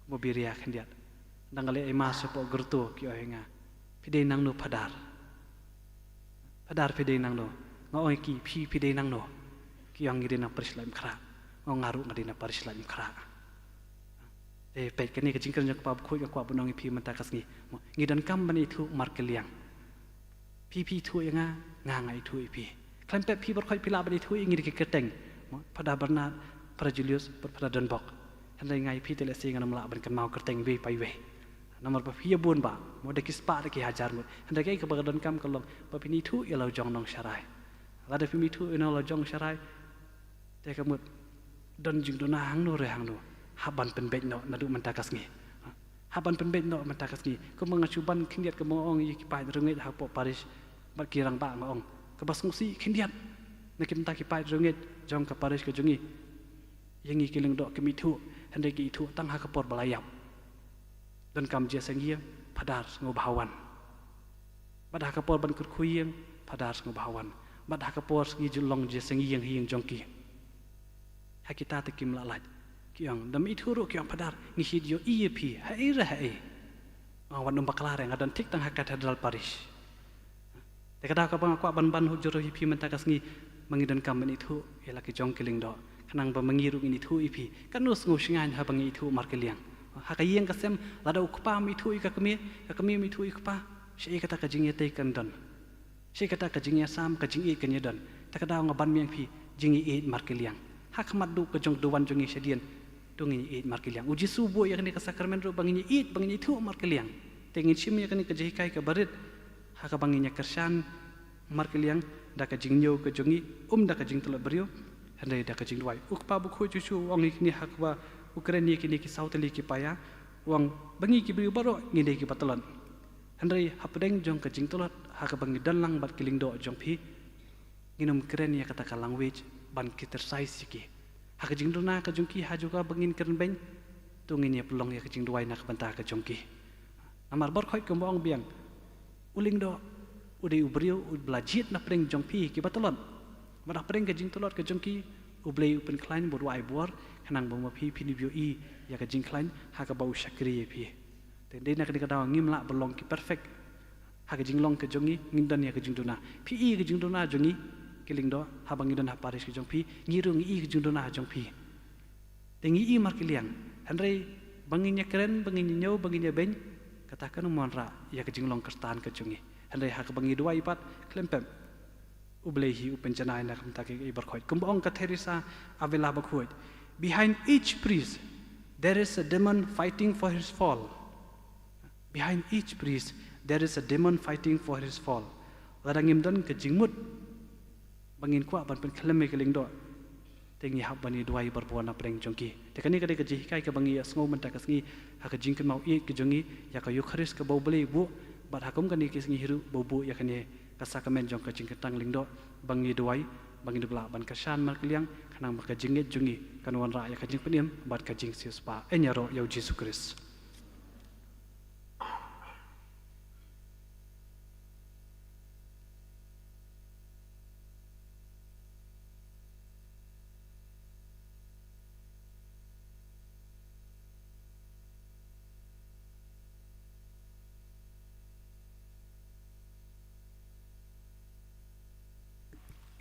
kumba biria khyndiat, dang ka leh ïa ma shapoh grotto ki ong ïa nga, phi dei nangno Phadar? Phadar phi dei nangno? Nga ong ïa ki, phi phi dei nangno? Ki ong ngi dei na parish Laitumkhrah. Nga ong nga ruh nga dei na parish Laitumkhrah. Te peit kane ka jingkren jong u Kpa Bakhuid nga kwah ban ong ïa phi mynta ka sngi. Ngi donkam ban ithuh markylliang. Phi phi ithuh ïa nga, nga nga ithuh ïa phi. Khlem pep phi baroh khoit phi lah ban ithuh ïa ngi da ki kyrteng. Phadar Bernard, Phadar Julius, Phadar Donbok. Hynrei nga ïa phi te lehse ngan ym lah ban kynmaw kyrteng iwei pa iwei. Namar ba phi ïa bun bha, mo da ki spah da ki hajar ngut. Hynrei kaei kaba ka donkam ka long ba phin ithuh ïa la u jong nongsharai. Lada phim ithuh ïa la u jong nongsharai, te ka mut don jingduna hangno re hangno, hap ban pynbeit noh naduh mynta ka sngi. Hap ban pynbeit noh mynta ka sngi. Kumba nga shu ban khyndiat kumba nga ong ïa ki paid riewngeit hapoh parish bad ki rangbah nga ong, kaba sngewsih khyndiat na ki bynta ki paid riewngeit jong ka parish ka jong ngi. Ïa ngi ki lyngdoh kim ithuh, hynrei ki ithuh tang ha ka por ba la ïap. Donkam jingïaseng ïing, Phadar sngewbha wan. Bad ha ka por ban kyrkhu ïing, Phadar sngewbha wan. Bad ha ka por sngi ju long jingïaseng ïing ha ïing jong ki. Ha kita te kim lah lait. Ki ong, dam ithuh ruh ki ong, Phadar, ngi shait ïohi ïa phi, haei re haei? Nga wan ym bakla re, nga don thik tang ha Cathedral Parish. Te ka daw kaba nga kwah ban ban hujur ïa phi mynta ka sngi, ba ngi donkam ban ithuh ïa la ki jong ki lyngdoh. Khnang ba ma ngi ruh ngin ithuh ïa phi. Katno sngew shngaiñ haba ngi ithuh markylliang. Ha ka ïing ka sem, lada u kpa um ithuh ïa ka kmie, ka kmie um ithuh ïa u kpa, shaei kata ka jingïatei kan don? Shaei kata ka jingïasam, ka jingïeit kan ïadon? Ta ka daw nga ban biang ïa phi, jingïeit markylliang. Ha khmat duh ka jong duwan jong ngi shadien, to ngin ïeit markylliang. U Jisu buh ïa kane ka sakramen ruh ba ngin ïeit, ba ngin ithuh markylliang. Te ngin shim ïa kane ka jinghikai kaba rit ha kaba ngin ïa kyrshan markylliang da ka jingñiew ka jong ngi, um da ka jingtlot briew, hynrei da ka jingduwai. U Kpa Bakhuid shuh shuh u ong ïa kine ha kaba u kren ïa kine ki saw tylli ki paia, u ong ba ngi ki briew baroh ngi dei kiba tlot. Hynrei hapdeng jong ka jingtlot, ha kaba ngi don lang bad ki lyngdoh jong phi, ngin ym kren ïa kata ka language ban criticize ïa ki. Ha ka jingduna ka jong ki, ha jaka ba ngin kren beiñ, to ngin ïa pynlong ïa ka jingduwai na ka bynta ka jong ki. Namar baroh khoit kumba ong biang, u lyngdoh u dei u briew uba la jied na pdeng jong phi kiba tlot. Bad na pdeng ka jingtlot ka jong ki, U Blei u pynkhlaiñ bad u ai bor, khnang ba ma phi phin ïohi ïa ka jingkhlaiñ ha kaba u shakri ïa phi. Te dei na kane ka daw ngim lah ban long ki perfect. Ha ka jinglong ka jong ngi ngin don ïa ka jingduna. Phi i ka jingduna jong ngi ki lyngdoh, haba ngi don ha parish ka jong phi, ngi ruh ngi i ka jingduna jong phi. Te ngi i markylliang, hynrei Ba ngin ïakren, ba ngin ïañiew, ba ngin ïabeiñ, kata kan ym wanrah ïa ka jinglong Khristan ka jong ngi. Hynrei ha kaba ngi duwai pat, khlem pep, U Blei hi u pynjanai na ka bynta kiei kiei baroh. Kumba ong ka Teresa Avila bakhuid, "Behind each priest, there is a demon fighting for his fall." Behind each priest, there is a demon fighting for his fall. Lada ngim don ka jingmut ba ngin kwah ban pynkhlem ïa ka lyngdoh, te ngi hap ban ïa duwai barabor na pdeng jong ki. Te kane ka dei ka jinghikai kaba ngi ïa sngew mynta ka sngi ha ka jingkynmaw ïeit ka jong ngi ïa ka Eukharist kaba U Blei u buh, bad ha kum kane ka sngi hi ruh ba u buh ïa kane ka sakramen jong ka jingkyntang lyngdoh, ba ngi duwai, ba ngin dup lah ban kyrshan markylliang, khnang ba ka jingngeit jong ngi kan wanrah ïa ka jingpynim bad ka jingsiewspah. Yn ïaroh ïa U Jisu Khrist.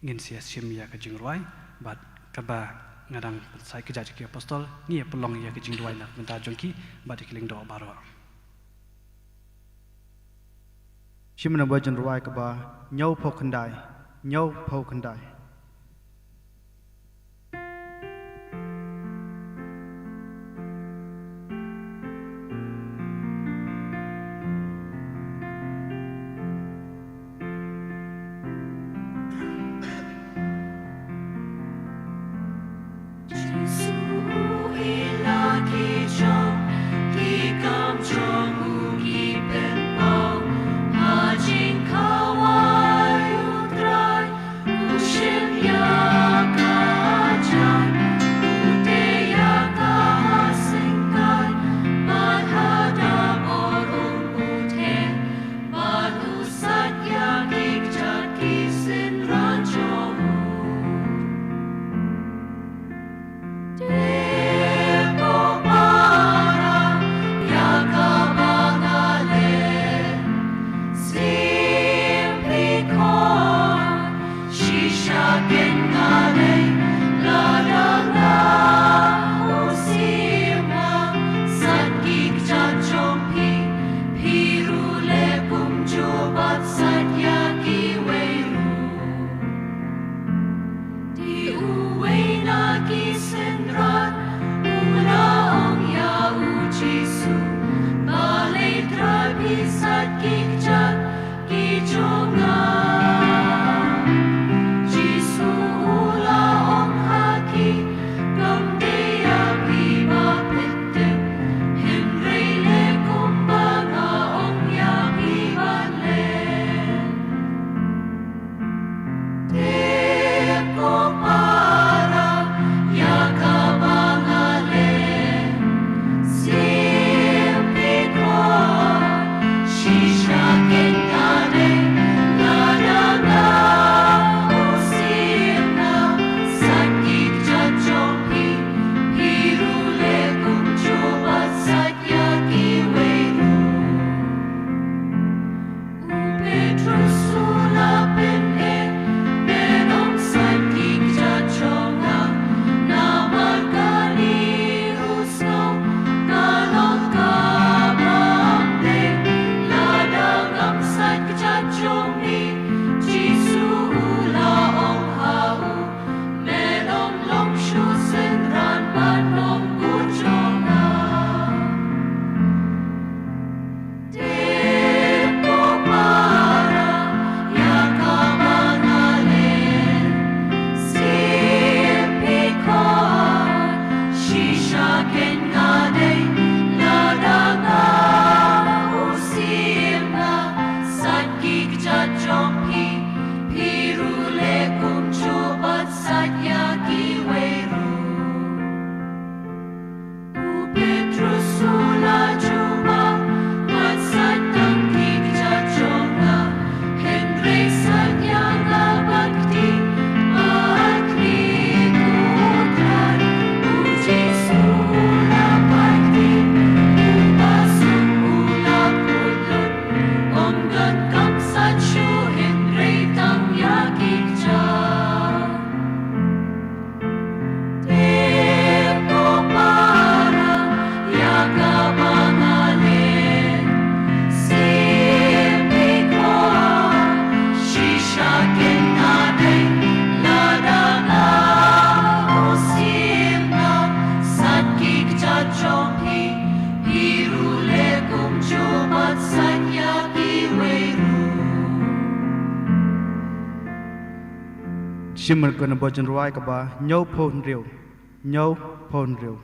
Ngin sa ïa shim ïa ka jingrwai, bad kaba nga dang pynshai kjat ïa ki apostol, ngi ïa pynlong ïa ka jingduwai na ka bynta jong ki bad ïa ki lyngdoh baroh. Shim na ba jingrwai kaba hynñiewphew khyndai, hynñiewphew khyndai. Te uwei na ki synran u la ong ïa u Jisu, "Balei Trai phi sait ki kjat ki jong nga?" Jisu u la ong ha ki, "Kam dei ïa phi ba phi tip, hynrei leh kumba nga ong ïa phi ban leh." Tip ko para ïa kaba nga leh, sim phi ko shisha ken ka dei, lada nga u sim na sait ki kjat jong phi, phi ruh leh kumjuh bad sait ïa kiwei ruh. U Petrus u la pyn-eh, "Men ym sait ki kjat jong nga, namar kane ruh sngew ka long kaba ym dei, lada ngam sait kjat jong me." Jisu u la ong ha u, "Men ym long shuh synran bad nongbud jong nga." Tip ko para ïa kaba nga leh, sim phi ko shisha ken ka dei, lada nga u sim na sait ki kjat jong phi, phi ruh leh kumjuh bad sait ïa kiwei ruh. U Petrus u la jubab, "Wat sait tang ki kjat jong nga, hynrei sait ïa nga bad kti." Bad kane ko Trai, u Jisu u la pait kti, u basuk u la kut lut, ym donkam sait shuh hynrei tang ïa ki kjat. Shim ryngkat na bor jingrwai kaba hynñiewphew hynriew. Hynñiewphew hynriew.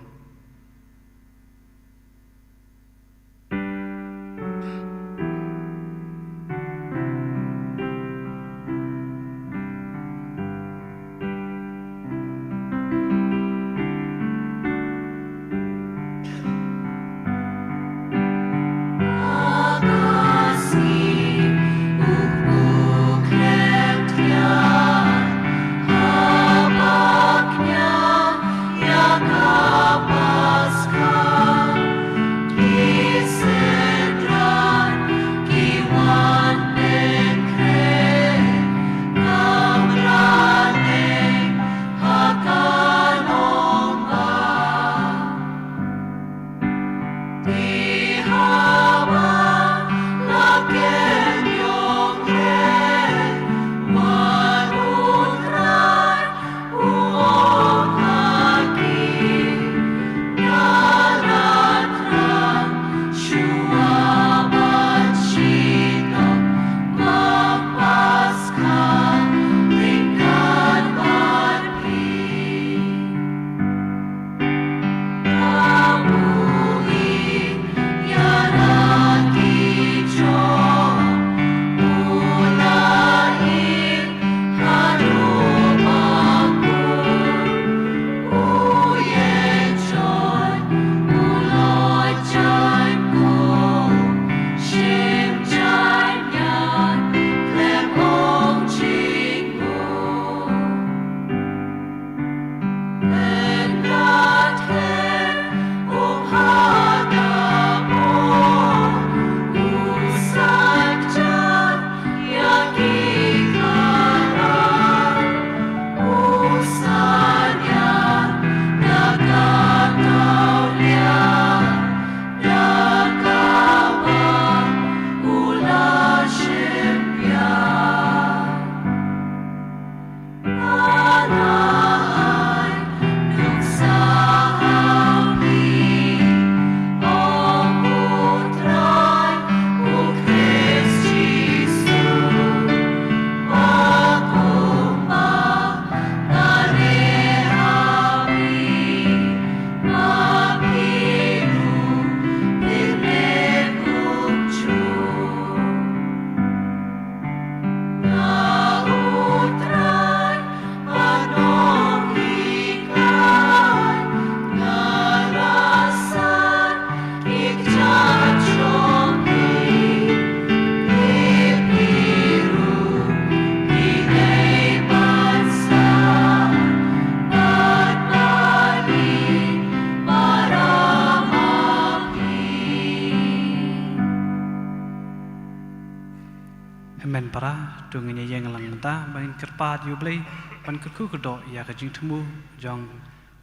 Amen para, to ngin ïeng lang mynta, ban kyrpad ïa U Blei, ban kyrkhu kyrdoh ïa ka jingthmu jong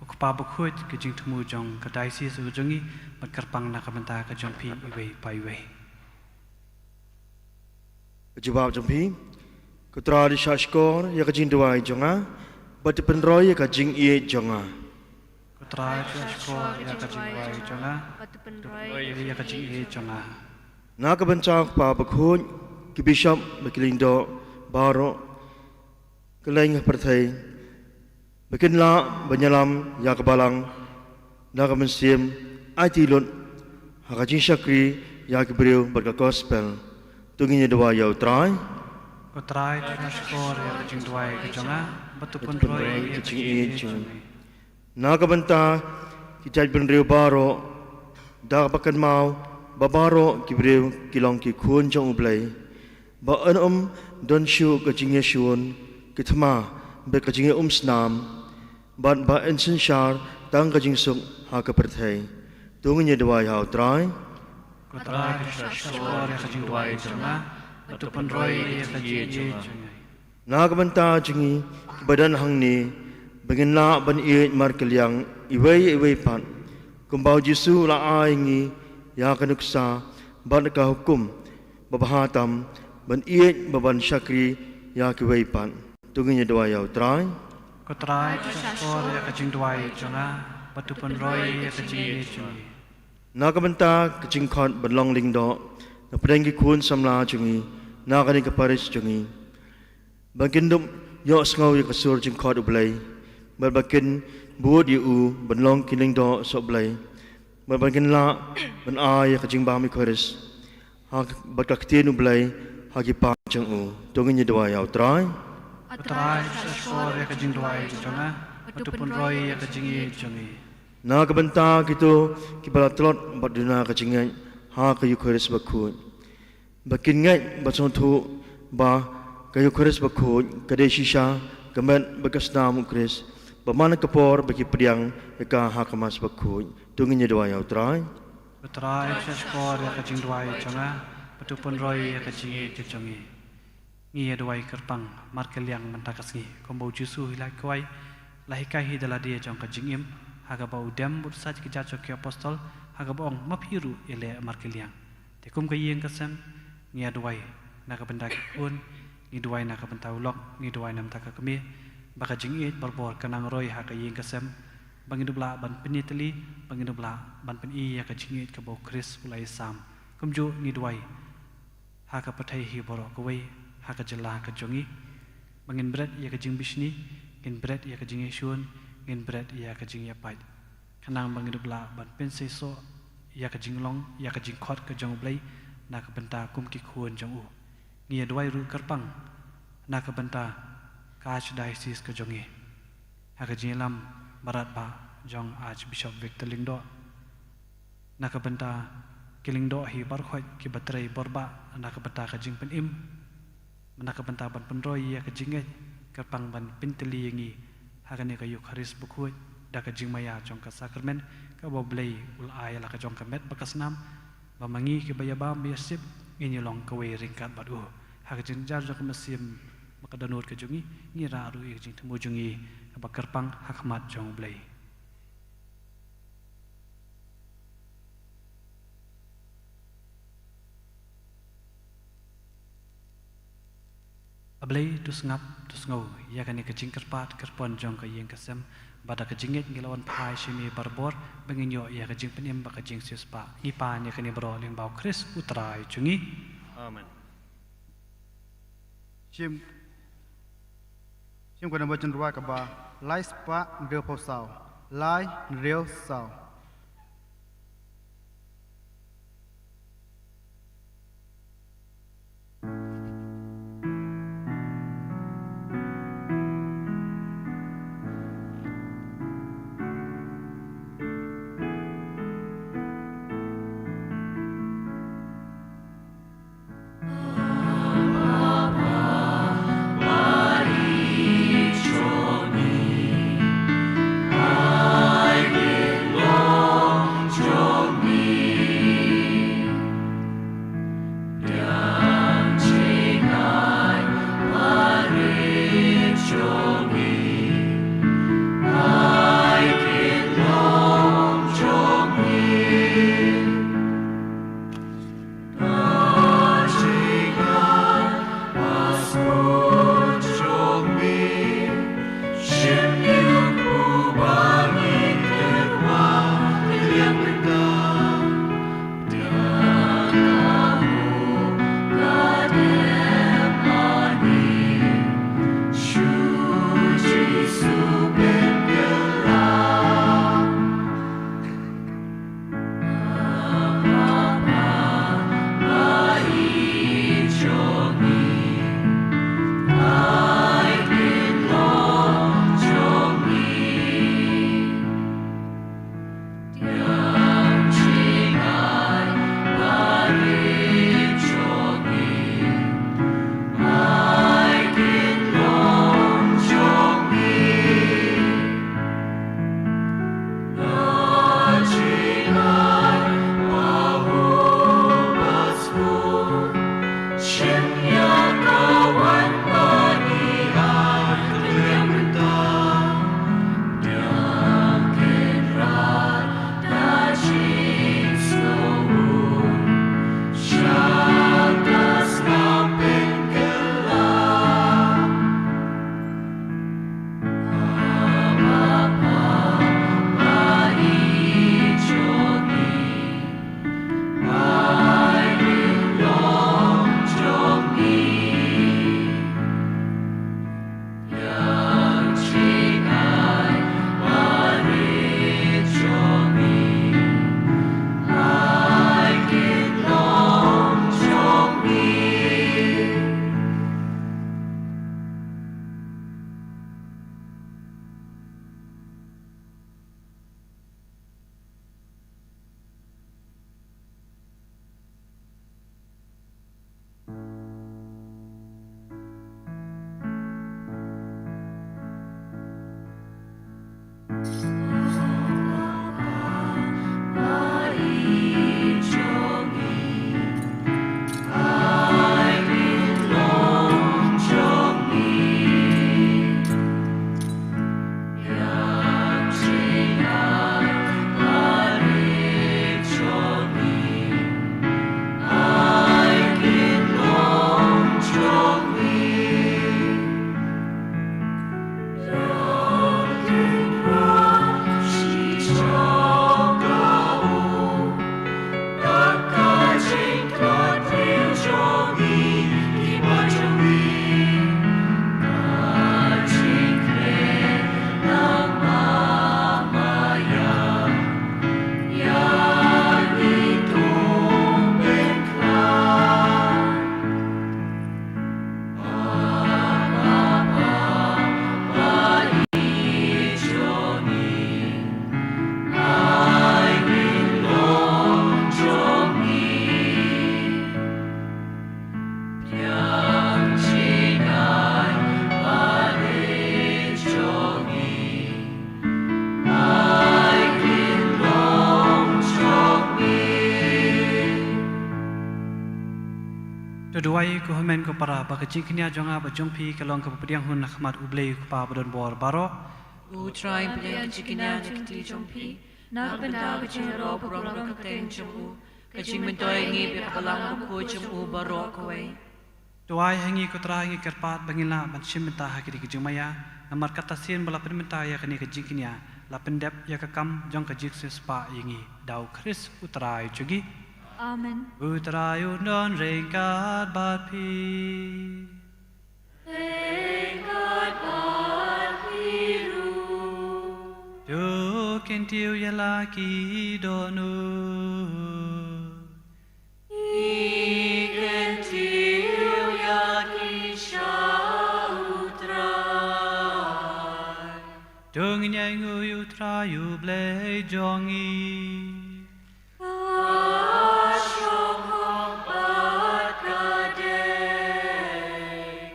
u Kpa Bakhuid, ka jingthmu jong ka diocese jong ngi, ban kyrpang na ka bynta ka jong phi iwei pa iwei. Ka jubab jong phi. Ko Trai, to shahshkor ïa ka jingduwai jong nga, bad to pynroi ïa ka jingïeit jong nga. Ko Trai, to shahshkor ïa ka jingduwai jong nga, bad to pynroi ïa ka jingïeit jong nga. Na ka bynta u Kpa Bakhuid, ki bishop bad ki lyngdoh baroh, kylleng ha pyrthei, ba kin lah ban ïalam ïa ka balang da ka mynsiem aiti lut ha ka jingshakri ïa ki briew bad ka gospel. To ngin ïa duwai ïa U Trai. Ko Trai, to shahshkor ïa ka jingduwai ka jong nga, bad to pynroi ïa ka jingïeit jong ngi. Na ka bynta ki jaitbynriew baroh, da kaba kynmaw ba baroh ki briew ki long ki khun jong U Blei, ba yn ym don shuh ka jingïashun, ki thma bad ka jingïaumsnam, bad ba yn synshar tang ka jingsuk ha ka pyrthei. To ngin ïa duwai ha U Trai. Ko Trai, to shahshkor ïa ka jingduwai jong nga, bad to pynroi ïa ka jingïeit jong ngi. Na ka bynta jong ngi kiba don hangne, ba ngin lah ban ïeit markylliang iwei ïa iwei pat, kumba U Jisu u la ai ngi ïa ka nuksa bad ka hukum babha tam, ban ïeit bad ban shakri ïa kiwei pat. To ngin ïa duwai ïa U Trai. Ko Trai, to shahshkor ïa ka jingduwai jong nga, bad to pynroi ïa ka jingïeit jong ngi. Na ka bynta ka jingkhot ban long lyngdoh na pdeng ki khun samla jong ngi na kane ka parish jong ngi, ba kin dup ïohsngew ïa ka sur jingkhot U Blei, bad ba kin bud ïa u ban long ki lyngdoh sohblei, bad ba kin lah ban ai ïa ka jingbam Eukharist ha, bad ka ktien U Blei ha ki paid jong u. To ngin ïa duwai ïa U Trai. A Trai, to shah shkor ïa ka jingduwai jong nga, bad to pynroi ïa ka jingïeit jong ngi. Na ka bynta kito kiba la tlot bad duna ka jingngeit ha ka Eukharist Bakhuid, ba kin ngeit bad sngewthuh ba ka Eukharist Bakhuid ka dei shisha ka met bad ka snam U Khrist, ba man ka por ba ki pdiang ïa ka ha ka Mass Bakhuid. To ngin ïa duwai ïa U Trai. A Trai, to shah shkor ïa ka jingduwai jong nga, bad to pynroi ïa ka jingïeit jong ngi. Ngi ïa duwai kyrpang markylliang mynta ka sngi, kumba U Jisu hi la kwai, la hikai hi da lade jong ka jingim, ha kaba u dem bad u sait ki jait jong ki apostol, ha kaba ong, ma phi ruh ïaleh markylliang. Te kum ka ïing ka sem, ngi ïa duwai na ka bynta ki khun, ngi duwai na ka bynta u lok, ngi duwai na ka bynta ka kmie, ba ka jingïeit barabor kan nang roi ha ka ïing ka sem, ba ngin ïoh lah ban pynïatylli, ba ngin ïoh lah ban pyni ïa ka jingïeit kaba U Khrist u la ïasam. Kumjuh ngi duwai ha ka pyrthei hi baroh kawei, ha ka jylla ka jong ngi, ba ngin bret ïa ka jingbishni, ngin bret ïa ka jingïashun, ngin bret ïa ka jingïapait. Khnang ba ngin ïoh lah ban pynseisoh ïa ka jinglong, ïa ka jingkhot ka jong U Blei, na ka bynta kum ki khun jong u. Ngi ïa duwai ruh kyrpang na ka bynta ka Archdiocese ka jong ngi, ha ka jingïalam barat ba jong Archbishop Victor Lyngdoh, na ka bynta ki lyngdoh hi baroh kiba trei bor ba na ka bynta ka jingpynim, na ka bynta ban pynroi ïa ka jingngeit, kyrpang ban pyntylli ïa ngi ha kane ka Eukharist Bakhuid da ka jingmaïa jong ka sakramen kaba U Blei u la ai la ka jong ka met bad ka snam, ba ma ngi kiba ïa bam ïa sip ngin ïa long kawei ryngkat bad u. Ha ka jingjia jong ka mynsiem ba ka dohnud ka jong ngi, ngi rah ruh ïa ka jingthmu jong ngi kaba kyrpang ha khmat jong U Blei. A Blei, to sngap, to sngew ïa kane ka jingkyrpad kyrpon jong ka ïing ka sem, bad da ka jingngeit ngi la wan phai sha me barabor, ba ngin ïoh ïa ka jingpynim bad ka jingsiewspah. Ngi pan ïa kane baroh lyngba U Khrist U Trai jong ngi. Amen. Shim, shim ka namba jingduwai kaba lai spah hynriewphew saw, lai hynriew saw. Ai ko hynmen ko para, ba ka jingkñia jong nga bad jong phi ka long kaba pdiang hun ha khmat U Blei U Kpa badonbor baroh. U Trai, pdiang ka jingkñia na ka kti jong phi, na ka bynta ka jingïaroh burom ka kyrteng jong u, ka jingmyntoi ïa ngi bad ka balang bakhuid jong u baroh kawei. To ai ha ngi ko Trai, ngi kyrpad ba ngin lah ban shim bynta ha kine ki jingmaïa, namar kata sien ba la pynmynta ïa kane ka jingkñia, la pyndep ïa ka kam jong ka jingsngewspah ïa ngi, da U Khrist U Trai jong ngi. Amen. U Trai un don ryngkat bad phi. Ryngkat bad phi ruh. To kyntiew ïa la ki dohnud. Ngi kyntiew ïa ki sha U Trai. To ngin ïainguh ïa U Trai U Blei jong ngi. Ka shong hok bad ka dei.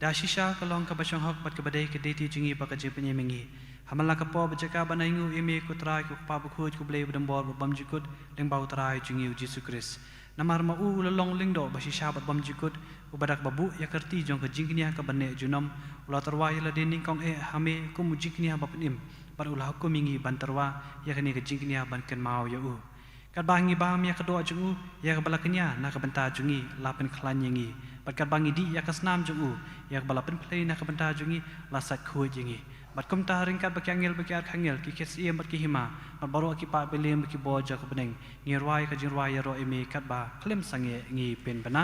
Da shisha ka long kaba shong hok bad kaba dei ka duty jong ngi bad ka jingpynim ïa ngi, ha man la ka por bad jaka ban ainguh ïa me ko Trai, ko Kpa bakhuid, ko Blei badonbor bad bymjukut, lyngba U Trai jong ngi U Jisu Khrist. Namar ma u u la long lyngdoh ba shisha bad bymjukut, uba da kaba buh ïa ka rti jong ka jingkñia kaba neh junom, u la tyrwa ïa lade nyngkong eh ha me kum u jingkñia ba pynim, bad u la hukum ïa ngi ban tyrwa ïa kane ka jingkñia ban kynmaw ïa u. Katba ngi bam ïa ka doh jong u, ïa kaba la kñia na ka bynta jong ngi la pynkhlaiñ ïa ngi, bad katba ngi dih ïa ka snam jong u, ïa kaba la pynphlei na ka bynta jong ngi la sait khuid ïa ngi. Bad kumta ryngkat bad ki angel bad ki archangel, ki khet syiem bad ki hima, bad baroh ki paid bahallim bad ki bor jong ka bneng, ngi rwai ka jingrwai ïaroh ïa me katba khlem sangeh ngi pynbna.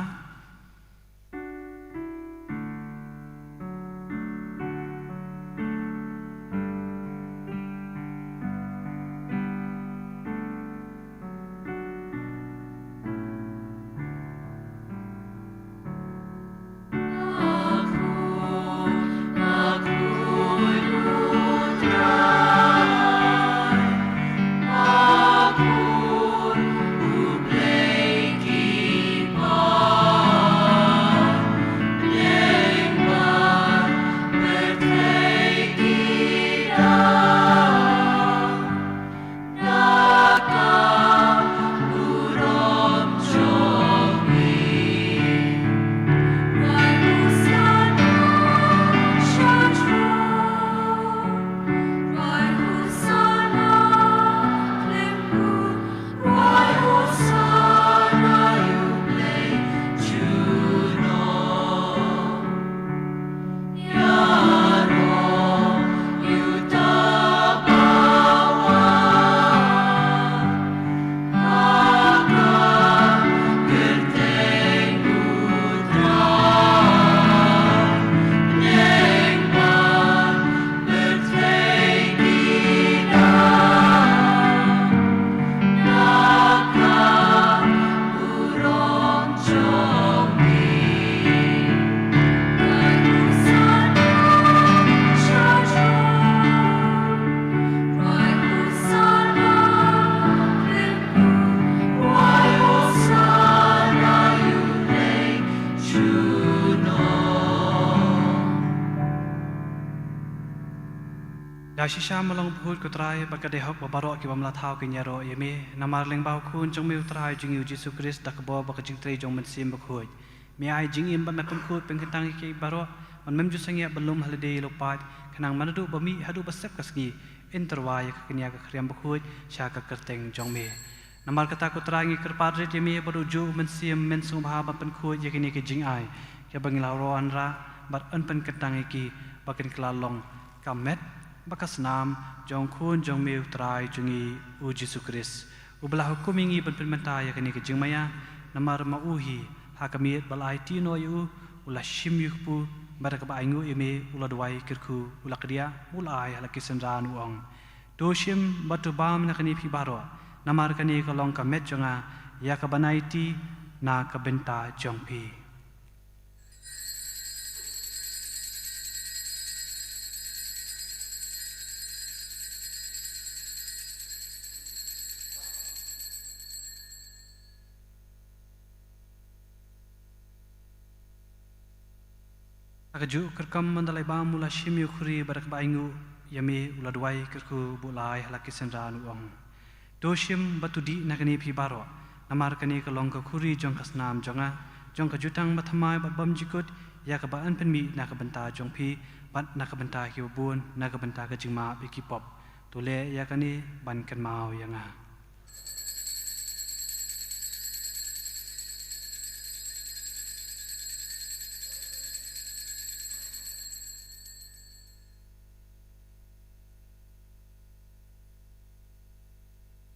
Da shisha me long bakhuid ko Trai, bad ka dei hok ba baroh ki bym la thaw kin ïaroh ïa me, namar lyngba u Khun jong me u Trai jong ngi u Jisu Khrist, da ka bor bad ka jingtrei jong u Mynsiem Bakhuid, me ai jingim bad me pynkhuid pynkyntang ïa ki baroh, bad mem ju sangeh ban lum ha lade ïa la u paid, khnang man haduh ba mih haduh ba sep ka sngi, yn tyrwa ïa ka kñia ka khriam bakhuid sha ka kyrteng jong me. Namar kata ko Trai, ngi kyrpad rit ïa me bad ujuh u Mynsiem Mynsngew Bha ban pynkhuid ïa kine ki jingai kiba ngi la wanrah, bad yn pynkyntang ïa ki ba kin kylla long ka met bad ka snam jong u Khun jong me u Trai jong ngi u Jisu Khrist, uba la hukum ïa ngi ban pynmynta ïa kane ka jingmaïa. Namar ma u hi, ha ka miet ba la aiti noh ïa u, u la shim ïa u kpu, bad da kaba ainguh ïa me u la duwai kyrkhu, u la kdiah, u la ai ha la ki synran, u ong: To shim bad to bam na kane phi baroh, namar kane ka long ka met jong nga, ïa kaban aiti na ka bynta jong phi. Ha kajuh ka rukom, ynda la bam, u la shim ïa u khuri, bad da kaba ainguh ïa me u la duwai kyrkhu, bad u la ai ha la ki synran, u ong: To shim bad to dih na kane phi baroh, namar kane ka long ka khuri jong ka snam jong nga, jong ka jutang bathymmai bad bymjukut, ïa kaba yn pynmih na ka bynta jong phi bad na ka bynta kiba bun, na ka bynta ka jingmap ïa ki pop. To leh ïa kane ban kynmaw ïa nga.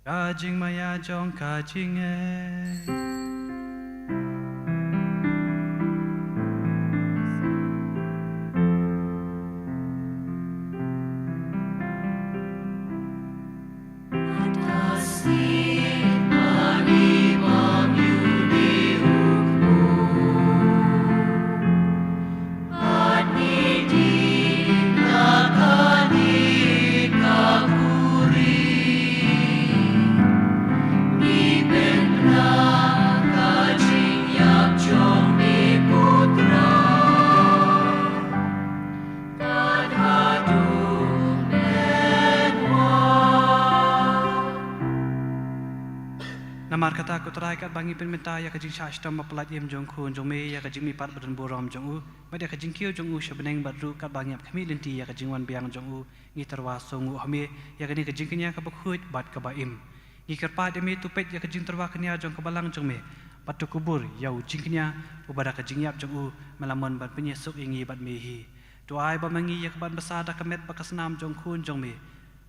Ka jingmaïa jong ka jingngeit. Namar kata ko Trai, katba ngi pynmynta ïa ka jingshah shitom ba pyllait im jong u Khun jong me, ïa ka jingmihpat ba don burom jong u, bad ïa ka jingkiew jong u sha bneng, bad ruh katba ngi ap khmih lynti ïa ka jingwan biang jong u, ngi tyrwa sngewnguh ha me ïa kane ka jingkñia kaba khuid bad kaba im. Ngi kyrpad ïa me, to peit ïa ka jingtyrwa kñia jong ka balang jong me, bad to kubur ïa u jingkñia uba da ka jingïap jong u me la mon ban pynïasuk ïa ngi bad me hi. To ai ba ma ngi ïa ka ban bsa da ka met bad ka snam jong u Khun jong me,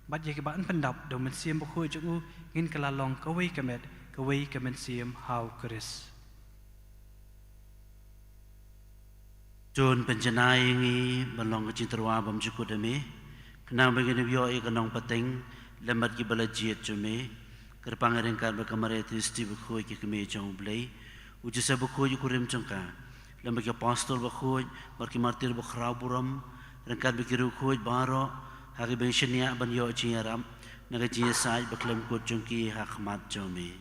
bad ïa kiba yn pyndap da u Mynsiem Bakhuid jong u, ngin kylla long kawei ka met, kawei ka mynsiem ha u Khrist. To pynjanai ïa ngi ban long ka jingtyrwa bymjukut ha me, khnang ba ngin ïoh ïa ka nongpateng lem bad kiba la jied jong me. Kyrpang ryngkat bad ka Maria Theisotti bakhuid, ka kmie jong u Blei, u Joseph bakhuid u kurim jong ka, lem bad ki apostol bakhuid bad ki martir bakhraw burom, ryngkat bad ki riewkhuid baroh, ha kiba ngi shaniah ban ïoh jingïarap na ka jingïasaid bakhlem kut jong ki ha khmat jong me.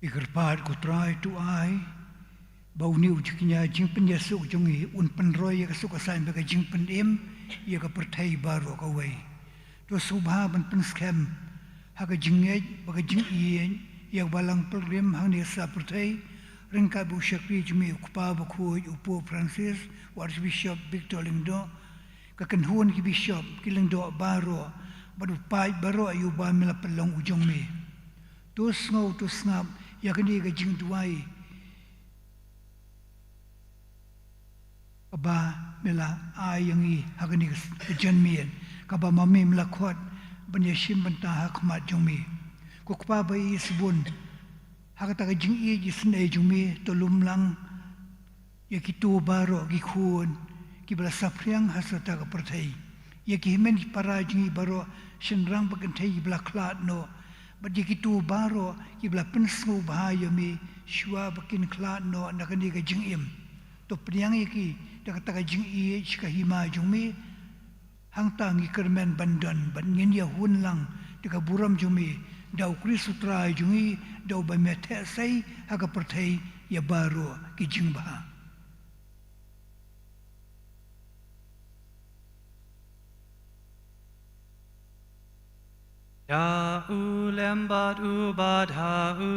Ngi kyrpad ko Trai, to ai ba une u jingkñia jingpynïasuk jong ngi un pynroi ïa ka suk ka saiñ bad ka jingpynim ïa ka pyrthei baroh kawei. To sngewbha ban pynskhem ha ka jingngeit bad ka jingïeit ïa ka Balang Pilgrim hangne ha pyrthei, ryngkat bad u shakri jong me u Kpa bakhuid u Pope Francis, u Archbishop Victor Lyngdoh, ka kynhun ki bishop, ki lyngdoh baroh, bad u paid baroh ïa uba me la pynlong u jong me. To sngew, to sngap ïa kane ka jingduwai kaba me la ai ïa ngi ha kane ka janmiet, kaba ma me me la khot ban ïashim bynta ha khmat jong me. Ko Kpa ba ïeit shibun, ha kata ka jingïeit isynei jong me, to lum lang ïa kito baroh ki khun kiba la saphriang ha surok ka pyrthei, ïa ki hynmen ki para jong ngi baroh, shynrang bad kynthei kiba la khlad noh, bad ïa kito baroh kiba la pynsngewbha ïa me shuwa ba kin khlad noh na kane ka jingim. To pdiang ïa ki da kata ka jingïeit sha ka hima jong me. Hangta ngi kyrmen ban don, ban ngin ïa hun lang da ka burom jong me, da u Khrist u Trai jong ngi, da uba me theh sei ha ka pyrthei ïa baroh ki jingbha. Da u lem bad u bad ha u,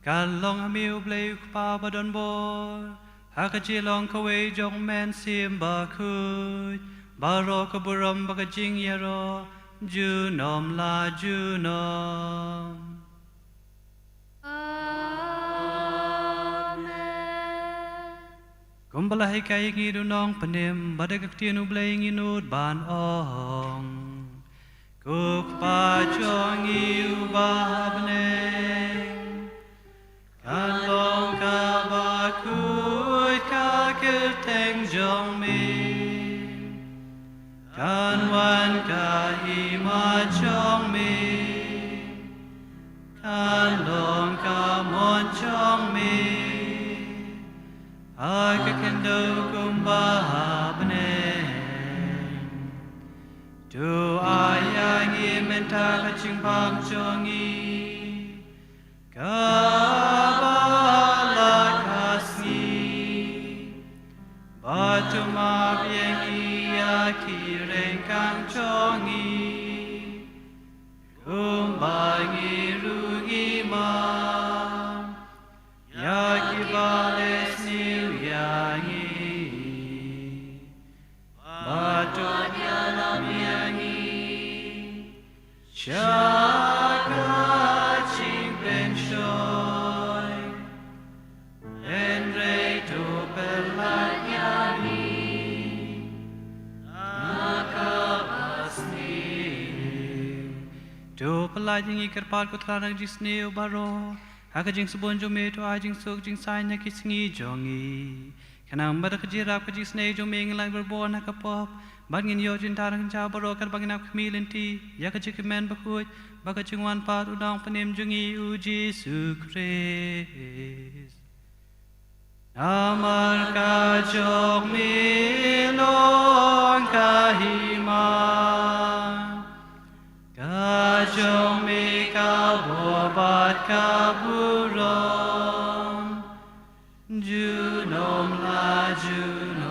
kan long ha me u Blei u Kpa ba don bor, ha ka jinglong kawei jong u Mynsiem Bakhuid, baroh ka burom bad ka jingïaroh, junom la junom. Amen. Kumba la hikai ïa ngi da u Nongpynim, bad da ka ktien u Blei ngin nud ban ong. Ko Kpa jong ngi uba ha bneng, kan long kaba khuid ka kyrteng jong me, kan wan ka hima jong me, kan long ka mon jong me ha ka khyndew kumba ha bneng. To ai ïa ngi mynta ka jingpang jong ngi kaba la ka sngi, bad to map ïa ngi ïa ki ryngkang jong ngi, kumba ngi ruh ngi To pyllait ïa ngi kyrpad ko Trai na ka jingsniew baroh, ha ka jingsbun jong me to ai jingsuk jingsaiñ ha ki sngi jong ngi. Khnang ba da ka jingïarap ka jingisynei jong me ngin lait barabor na ka pop, bad ngin ïoh jingtharai kynja baroh katba ngin ap khmih lynti ïa ka jingkmen bakhuid bad ka jingwan pat u Nongpynim jong ngi u Jisu Khrist. Namar ka jong me long ka hima, ka jong me ka bor bad ka burom, junom la junom.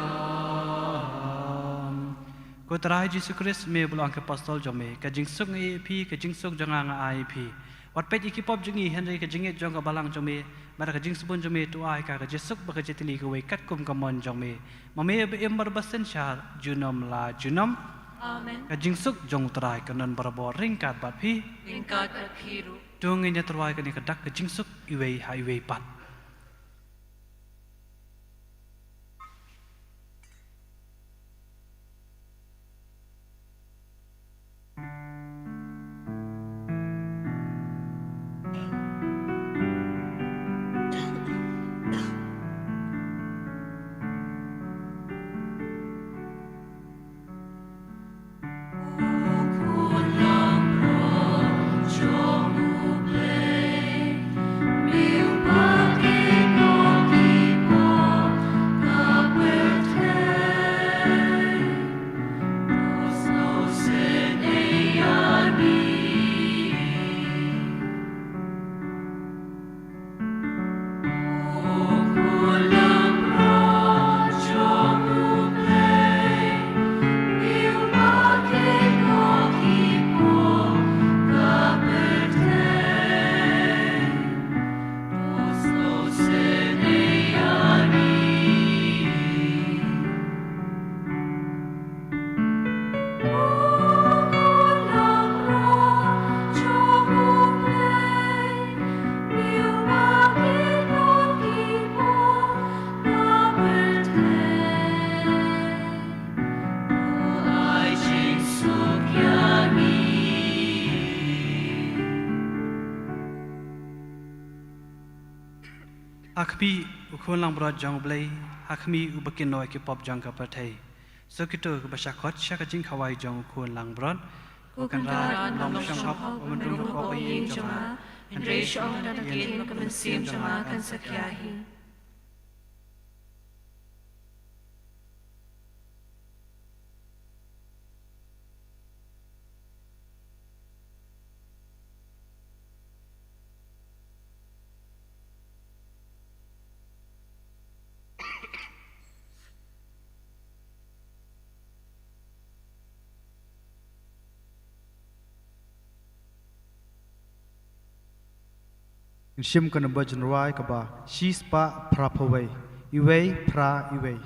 Ko Trai Jisu Khrist, me ba la ong ki apostol jong me, ka jingsuk nga ïa phi, ka jingsuk jong nga nga ai ïa phi. Wat peit ïa ki pop jong ngi, hynrei ka jingngeit jong ka balang jong me, bad ka jingsbun jong me to ai ka, ka jingsuk bad ka jingtylli kawei katkum ka mon jong me. Ma me ba im bad ba synshar junom la junom. Amen. Ka jingsuk jong u Trai kan don barabor ryngkat bad phi. Ryngkat bad phi ruh. To ngin ïa tyrwa ïa kane ka dak ka jingsuk iwei ha iwei pat. Ha khmih u khun langbrot jong U Blei, ha khmih uba kynnoh ïa ki pop jong ka pyrthei. Suk ïa uto kiba shah khot sha ka jingkhawai jong u khun langbrot. Ko Kynrad, ngam long shong hok ban rung hapoh ïing jong nga, hynrei shu ong tang da ka ktien ka mynsiem jong nga kan sa khia hi. Ngin shim ka number jingrwai kaba shispah phra phew wei, iwei phra iwei.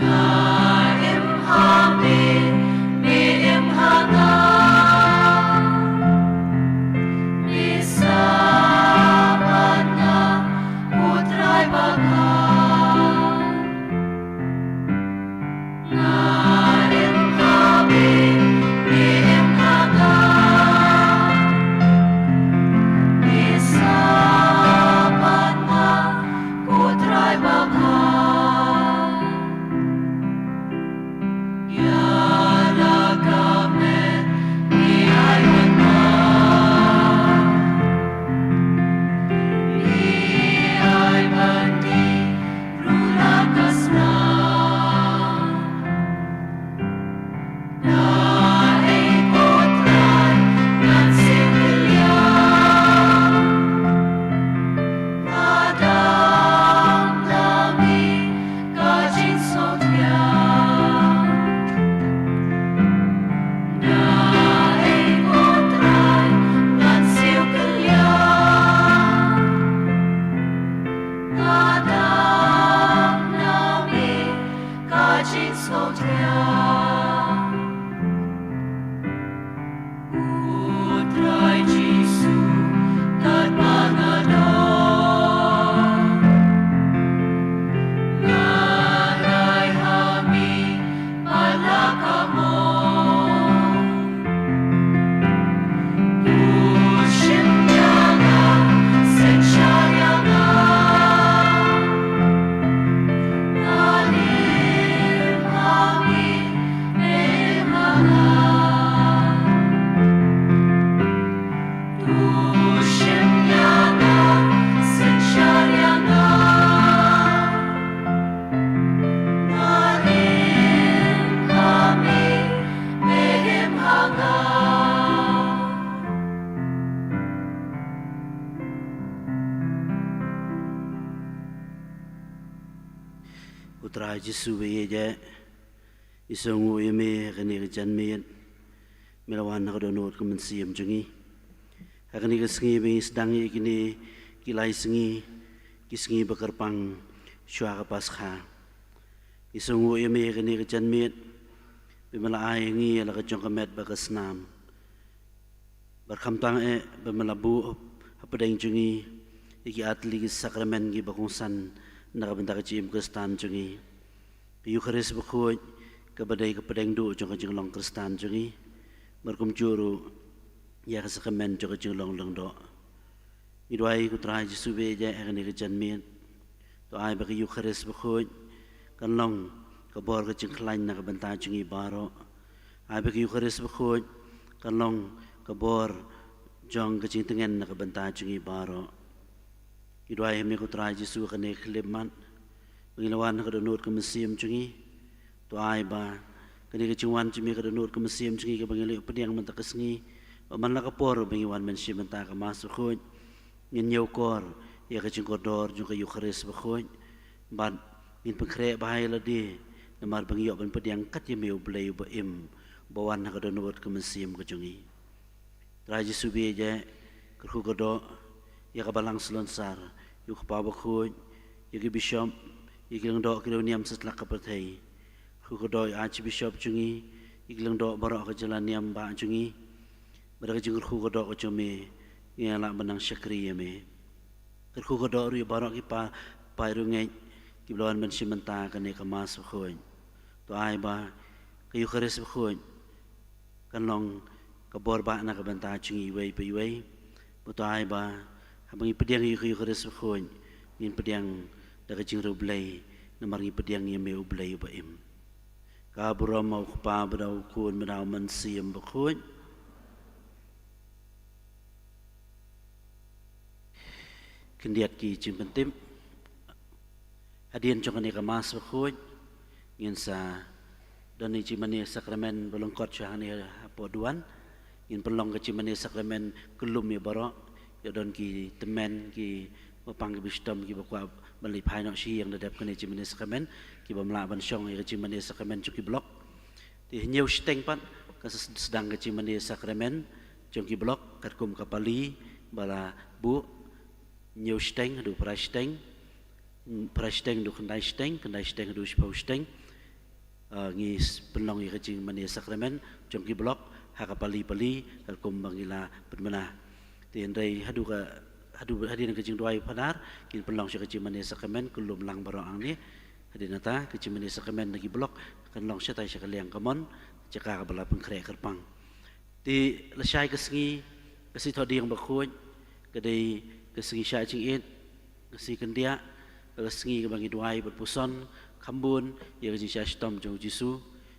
Nga im ha me, me im ha nga. Me sah bad nga, ko Trai bakla. Nga im ha me, me im ha nga. Me sah bad nga, ko Trai bakla. Ïa la ka met ngi ai bad nga. Ngi ai bad ngi ruh la ka snam. Na ei ko Trai ngan siew kylliang. Nga dang la mih ka jingsngewthiang. Na ei ko Trai ngan siew kylliang. Nga dang la mih ka jingsngewthiang. Ko Trai Jisu, katba nga don, nga ai ha me bad la ka mon. To shim ïa nga, synshar ïa nga. Nga im ha me, me im ha nga. To shim ïa nga, synshar ïa nga. Nga im ha me, me im ha nga. U Trai Jisu ba ïeit, ngi sngewnguh ïa me ha kane ka janmiet. Me la wan ha ka dohnud ka mynsiem jong ngi ha kane ka sngi ba ngi sdang ïa kine ki lai sngi, ki sngi ba kyrpang shuwa ka Paskha. Ngi sngewnguh ïa me ha kane ka janmiet ba me la ai ïa ngi ïa la ka jong ka met bad ka snam. Bad khamtam eh ba me la buh hapdeng jong ngi ïa ki artylli ki sakramen kiba kongsan na ka bynta ka jingim Khristan jong ngi. Ka Eukharist bakhuid kaba dei ka pdeng duh jong ka jinglong Khristan jong ngi. Bad kumjuh ruh ïa ka sakramen jong ka jinglong lyngdoh. Ngi duwai ko Trai Jisu ba ïeit, ha kane ka janmiet, to ai ba ka Eukharist bakhuid kan long ka bor ka jingkhlaiñ na ka bynta jong ngi baroh. Ai ba ka Eukharist bakhuid kan long ka bor jong ka jingtngen na ka bynta jong ngi baroh. Ngi duwai ha me ko Trai Jisu ha kane ka khyllipmat ba ngi la wan ha ka dohnud ka mynsiem jong ngi. To ai ba kane ka jingwan jong me ha ka dohnud ka mynsiem jong ngi kaba ngi la ïoh pdiang mynta ka sngi, ba man la ka por ba ngi wan ban shim bynta ka Mass bakhuid, ngin ñiewkor ïa ka jingkordor jong ka Eukharist bakhuid. Bad ngin pynkhreh bha ïa lade namar ba ngi ïoh ban pdiang kat ïa me U Blei uba im, uba wan ha ka dohnud ka mynsiem ka jong ngi. Trai Jisu ba ïeit, kyrkhu kyrdoh ïa ka Balang Salonsar, ïa u Kpa bakhuid, ïa ki bishop, ïa ki lyngdoh ki riewniam satlak ka pyrthei. Kyrkhu kyrdoh ïa u Archbishop jong ngi, ïa ki lyngdoh baroh ka jylla niam bah jong ngi. Bad da ka jingkyrkhu kyrdoh ka jong me, ngin ïa lah ban nang shakri ïa me. Kyrkhu kyrdoh ruh ïa baroh ki pa, pa riewngeit kiba la wan ban shim bynta kane ka Mass bakhuid. To ai ba ka Eukharist bakhuid kan long ka bor bah na ka bynta jong ngi iwei pa iwei. Bad to ai ba haba ngi pdiang ïa ka Eukharist bakhuid, ngin pdiang da ka jingriewblei namar ngi pdiang ïa me U Blei uba im. Ka burom ha u Kpa, bad ha u Khun, bad ha u Mynsiem Bakhuid. Khyndiat ki jingpyntip. Hadien jong kane ka Mass bakhuid, ngin sa don ïa ka jingmane sakramen ba lyngkot sha hangne hapoh duwan. Ngin pynlong ka jingmane sakramen kyllum ïa baroh, ïa don ki tymmen kiba pang kiba shitom kiba kwah ban leit phai noh sha ïing da dep kane ka jingmane sakramen, ki bym lah ban shong ïa ka jingmane sakramen jong ki block. Te hynñiew shiteng pat kan sa sdang ka jingmane sakramen jong ki block katkum ka pali ba la buh. Hynñiew shiteng haduh phra shiteng, phra shiteng haduh khyndai shiteng, khyndai shiteng haduh shiphew shiteng. Ah, ngi s-, pynlong ïa ka jingmane sakramen jong ki block ha ka pali pali, ha kum ba ngi la pynmana. Te hynrei haduh ka, haduh, hadien ka jingduwai Phadar, ngin pynlong sha ka jingmane sakramen, ka lum lang baroh hangne. Hadien nangta, ka jingmane sakramen na ki block kan long shatai sha ka liang kamon, jaka kaba la pynkhreh kyrpang. Te lashai ka sngi, ka Sngi Thohdieng Bakhuid, ka dei ka sngi shah jingit, ka sngi khyndiat, ka sngi kaba ngi duwai bad puson kham bun ïa ka jingshah shitom jong u Jisu.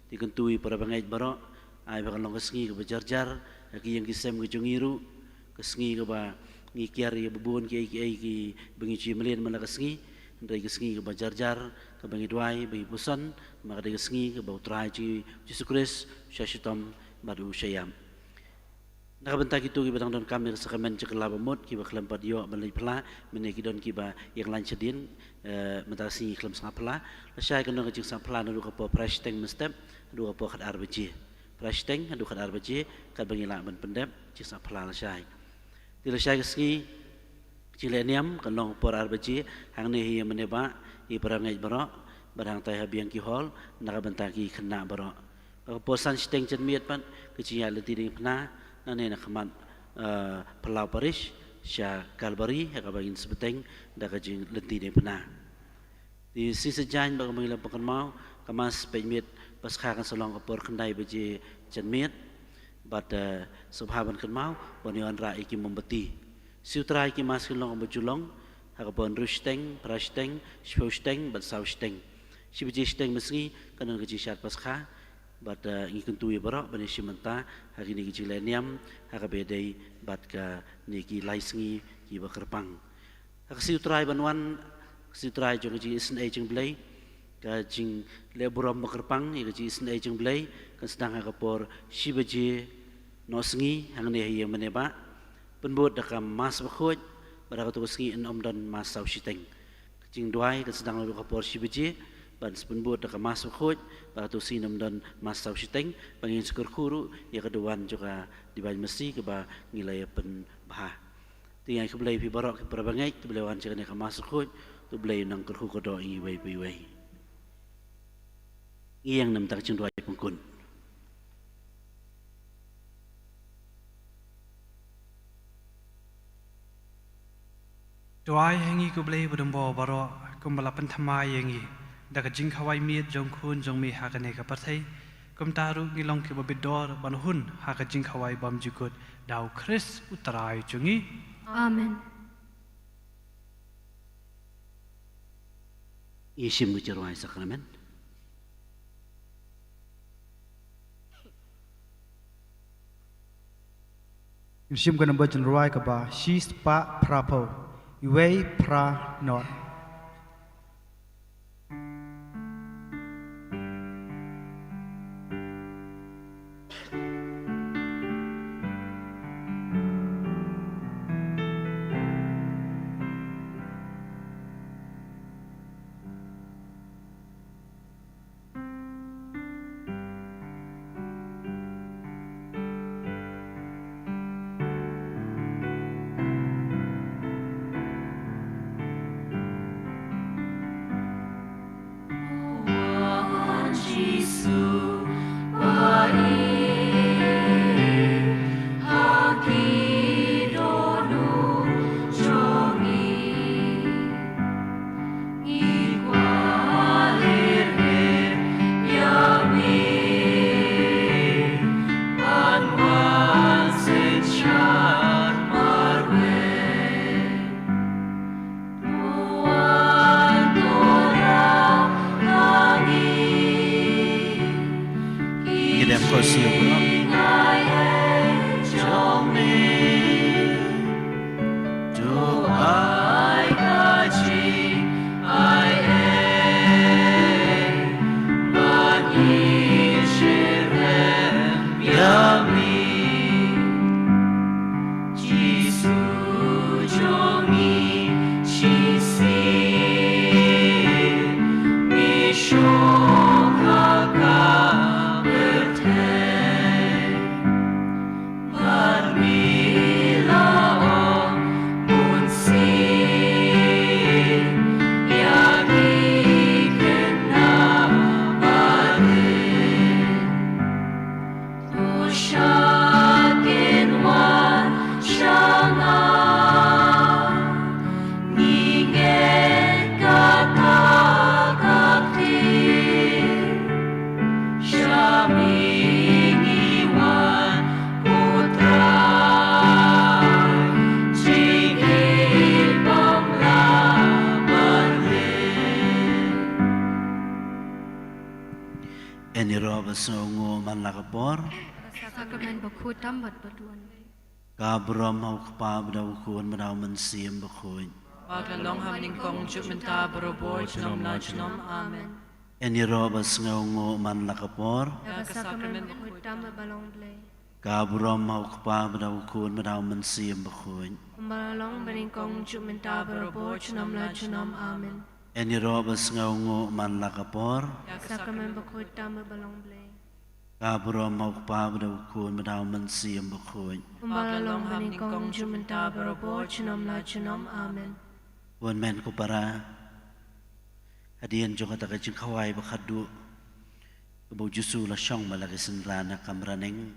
Te kyntu ïa para bangeit baroh, ai ba kan long ka sngi kaba jar jar ha ki ïing ki sem ka jong ngi ruh, ka sngi kaba ngi kiar ïa ba bun kiei kiei kiba ngi ju mlien man la ka sngi, hynrei ka sngi kaba jar jar, kaba ngi duwai, ba ngi puson, namar ka dei ka sngi kaba u Trai jong ngi u Jisu Khrist u shah shitom bad u shah ïap. Na ka bynta kito kiba dang donkam ïa ka sakramen jong ka Law Bamut, kiba khlem pat ïoh ban leit phla, mynne ki don kiba ïeng lain shadien, eh, mynta ka sngi khlem sngap phla. Lashai kan don ka jingsngap phla naduh ka por phra shiteng mynstep haduh ka por khatar baje. Phra shiteng haduh khatar baje, katba ngi lah ban pyndep, jingsngap phla lashai. Te lashai ka sngi, jingleh niam kan long por ar baje, hangne ha ïing mane bah, ïa para ngeit baroh, bad hangtai ha biang ki hall, na ka bynta ki khynnah baroh. Ka por san shiteng janmiet pat, ka jingïaid lynti diengphna, nangne na khmat, eh, Palau Parish, sha Kalbari, ha kaba ngin sa bteng, da ka jinglynti diengphna. Te sngi Saitjaiñ bad kumba ngi la pynkynmaw, ka Mass peit miet Paskha kan sa long ka por khyndai baje janmiet, bad, eh, sngewbha ban kynmaw, ban ïa wanrah ïa ki mombati. Sngi U Trai ki Mass kin long kumba ju long, ha ka por hynriew shiteng, phra shiteng, shiphew shiteng, bad saw shiteng. Shi baje shiteng mynsngi, kan don ka jingshad Paskha, bad, eh, ngi kyntu ïa baroh, ban ïa shim bynta, ha kine ki jingleh niam, ha kaba ïadei, bad kane ki lai sngi, kiba kyrpang. Ha ka Sngi U Trai ban wan, ka Sngi U Trai jong ka jingisynei jong U Blei, ka jingleh burom ba kyrpang ïa ka jingisynei jong U Blei, kan sdang ha ka por shi baje noh sngi, hangne ha ïing mane bah, pynbud da ka Mass bakhuid, bad ha kato ka sngi yn ym don Mass saw shiteng. Ka jingduwai kan sdang naduh ka por shi baje, ban sa pynbud da ka Mass bakhuid, bad ha kato ka sngi yn ym don Mass saw shiteng, ba ngin sa kyrkhu ruh ïa ka duwan jong ka Divain Mercy kaba ngi la ïa pynbha. Te ngi ai khublei ïa phi baroh ki para bangeit, to Blei wan sha kane ka Mass bakhuid, to Blei un nang kyrkhu kyrdoh ïa ngi iwei pa iwei. Ngi ïeng na ka bynta ka jingduwai pynkut. Duwai ha ngi ko Blei ba don bor baroh, kumba la pynthymmai ïa ngi da ka jingkhawai miet jong u Khun jong me ha kane ka pyrthei. Kumta ruh ngi long kiba bit dor ban hun ha ka jingkhawai bymjukut da u Khrist U Trai jong ngi. Amen. Ngi shim ka jingrwai sakramen. Ngi shim ka nombar jingrwai kaba shispah phraphew, iwei phra nod. Ngi dem ko si u Hynrei ba sngewnguh man la ka por. Ka sakramen bakhuid tam bad ba duwan. Ka burom ha u Kpa bad ha u Khun bad ha u Mynsiem Bakhuid. Ba ka la long ha banyngkong juh mynta barabor junom la junom. Amen. Hynrei ba sngewnguh man la ka por. Ka sakramen bakhuid tam bad ba long Blei. Ka burom ha u Kpa bad ha u Khun bad ha u Mynsiem Bakhuid. Kumba la long banyngkong juh mynta barabor junom la junom. Amen. Hynrei ba sngewnguh man la ka por. Ka sakramen bakhuid tam bad ba long Blei. Ka burom ha u Kpa bad ha u Khun bad ha u Mynsiem Bakhuid. Kumba la long banyngkong juh mynta barabor junom la junom. Amen. Bun men ko para. Hadien jong kata ka jingkhawai ba khatduh kaba u Jisu u la shong bad la ki synran ha kamra neng,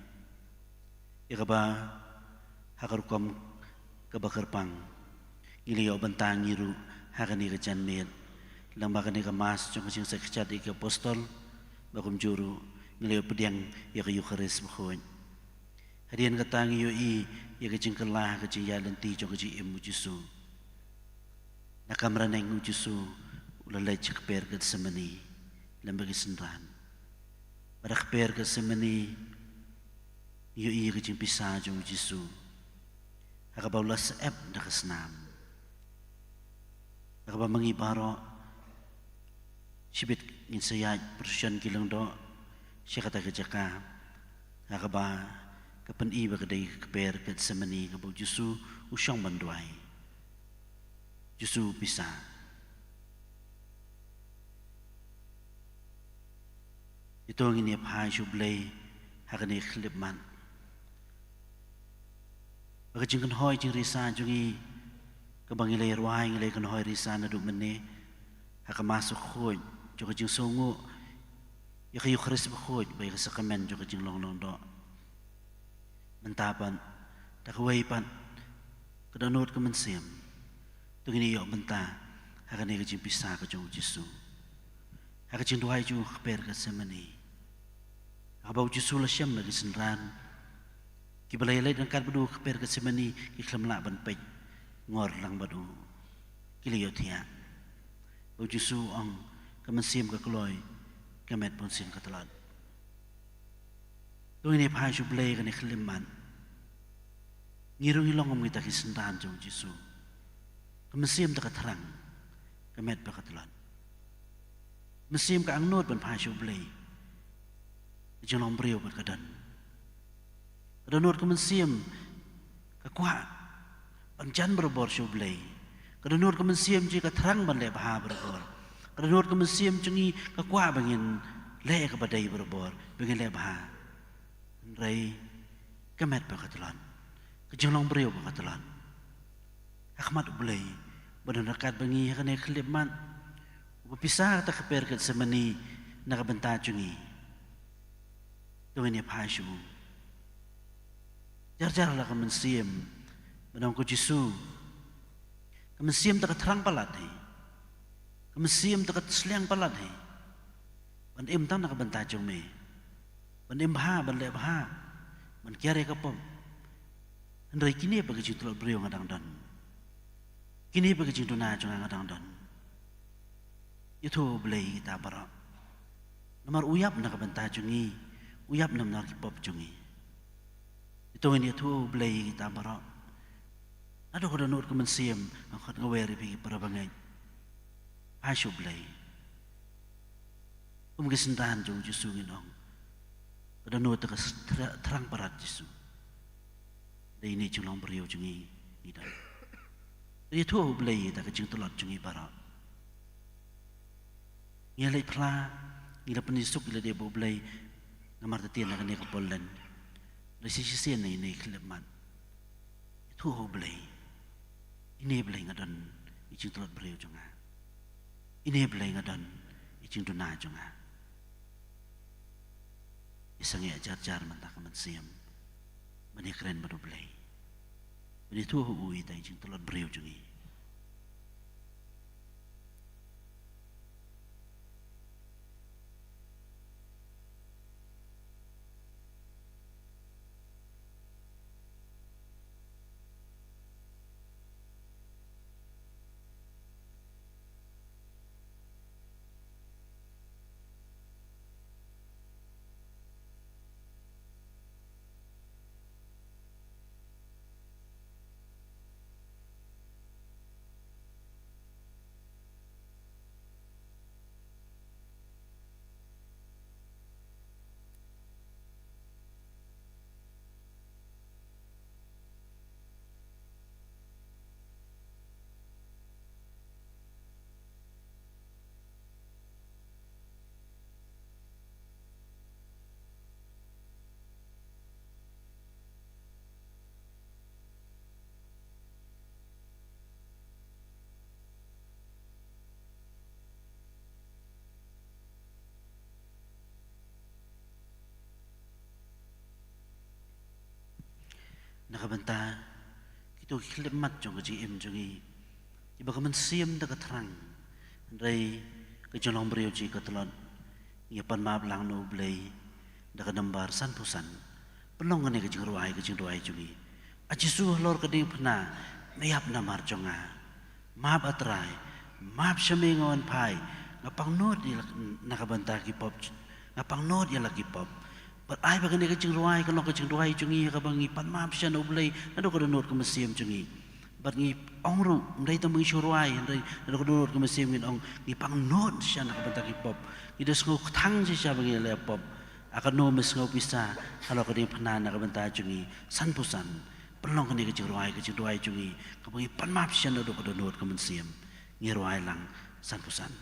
ïa kaba ha ka rukom kaba kyrpang ngi la ïoh bynta ngi ruh ha kane ka janmiet, lyngba kane ka Mass jong ka jingïaseng kjat ïa ki Apostol, bad kumjuh ruh ngi la ïoh pdiang ïa ka Eukharist Bakhuid. Hadien kata ngi ïohi ïa ka jingkylla ha ka jingïaid lynti jong ka jingim u Jisu. Na kamra neng u Jisu u la leit sha kper Getsemani lem bad ki synran. Bad ha kper Getsemani ngi ïohi ïa ka jingpisa jong u Jisu, ha kaba u la syep da ka snam. Ha kaba ma ngi baroh shibit ngin sa ïaid procession ki lyngdoh sha kata ka jaka ha kaba ka pyni ba ka dei ka kper Getsemani, kaba u Jisu u shong ban duwai. Jisu u pisa. Ito ngin ïa phai sha u Blei ha kane ka khyllipmat. Ba ka jingkynhoi jingrisa jong ngi, kaba ngi la rwai, ngi la kynhoi risa naduh mynne ha ka Mass bakhuid jong ka jingsngewnguh ïa ka Eukharist Bakhuid, ba ïa ka sakramen jong ka jinglong lyngdoh. Mynta pat, da kawei pat ka dohnud ka mynsiem, to ngin ïoh bynta ha kane ka jingpisa ka jong u Jisu, ha ka jingduwai jong u ha kper Getsemani, ha kaba u Jisu u la shem bad ki synran, kiba la ïaleit ryngkat bad u ha kper Getsemani, ki khlem lah ban peit ngor lang bad u. Ki la ïohthiah. Ba u Jisu u ong, ka mynsiem ka kloi, ka met bunsien ka tlot. To ngin ïa phai sha u Blei ha kane ka khyllipmat. Ngi ruh ngi long kum kita ki synran jong u Jisu. Ka mynsiem te ka thrang, ka met pat ka tlot. Mynsiem ka angnud ban phai sha u Blei. Ka jinglong briew pat ka don. Ka dohnud ka mynsiem ka kwah ban jan barabor sha u Blei. Ka dohnud ka mynsiem jong ngi ka thrang ban leh bha barabor. Ka dohnud ka mynsiem jong ngi ka kwah ba ngin leh kaba dei barabor, ba ngin leh bha. Hynrei ka met pat ka tlot, ka jinglong briew pat ka tlot ha khmat u Blei. Bad ryngkat bad ngi ha kane ka khyllipmat, uba pisa kata ka kper Getsemani na ka bynta jong ngi. To ngin ïa phai sha u. Jar jar la ka mynsiem, ban ong ko Jisu, ka mynsiem te ka thrang palat hi. Ka mynsiem te ka sliang palat hi. Ban im tang na ka bynta jong me. Ban im bha, ban leh bha, ban kiar ïa ka pop. Hynrei kine pat ki jingtlot briew nga dang don. Kine pat ki jingduna jong nga nga dang don. Ïathuh u Blei ïa kita baroh. Namar u ïap na ka bynta jong ngi, u ïap namar ki pop jong ngi. Ito ngin ïathuh u Blei ïa kita baroh. Naduh ka dohnud ka mynsiem, nga khot nga wer ïa phi ki para bangeit. Phai sha u Blei. Kum ki synran jong u Jisu ngin ong, ka dohnud te ka s-, thra-, thrang palat Jisu. Dei ine i jinglong briew jong ngi ngi don. Ïathuh u Blei ïa kita ki jingtlot jong ngi baroh. Ngi la leit phla, ngi la pynsuk ïa lade bad u Blei, namar te tien na kane ka por lent. Leit shisien na ine i khyllipmat. Ïathuh ha u Blei. Ine Blei nga don i jingtlot briew jong nga. Ine Blei nga don i jingduna jong nga. Ïa sangeh jar jar mynta ka mynsiem ban ïakren bad u Blei, ban ïathuh ha u ïa kita i jingtlot briew jong ngi. Na ka bynta kito ki khyllipmat jong ka jingim jong ngi, kiba ka mynsiem da ka thrang, hynrei ka jinglong briew jong ngi ka tlot, ngi pan map lang na U Blei da ka nambar sanphew san. Pynlong kane ka jingrwai, ka jingduwai jong ngi. A Jisu halor ka diengphna, me ïap namar jong nga. Map, A Trai, map sha me nga wan phai, nga pangnud ïa la, na ka bynta ki pop, nga pangnud ïa la ki pop. Bad ai ba kane ka jingrwai kan long ka jingduwai jong ngi, kaba ngi pan map sha na U Blei naduh ka dohnud ka mynsiem jong ngi. Bad ngi ong ruh, ym dei tang ba ngi shu rwai, hynrei naduh ka dohnud ka mynsiem ngin ong, ngi pangnud shisha na ka bynta ki pop. Ngi da sngew kthang shisha ba ngi la ïa pop. A kano me sngew pisa halor ka diengphna na ka bynta jong ngi, sanphew san. Pynlong kane ka jingrwai, ka jingduwai jong ngi, kaba ngi pan map shisha naduh ka dohnud ka mynsiem. Ngi rwai lang, sanphew san.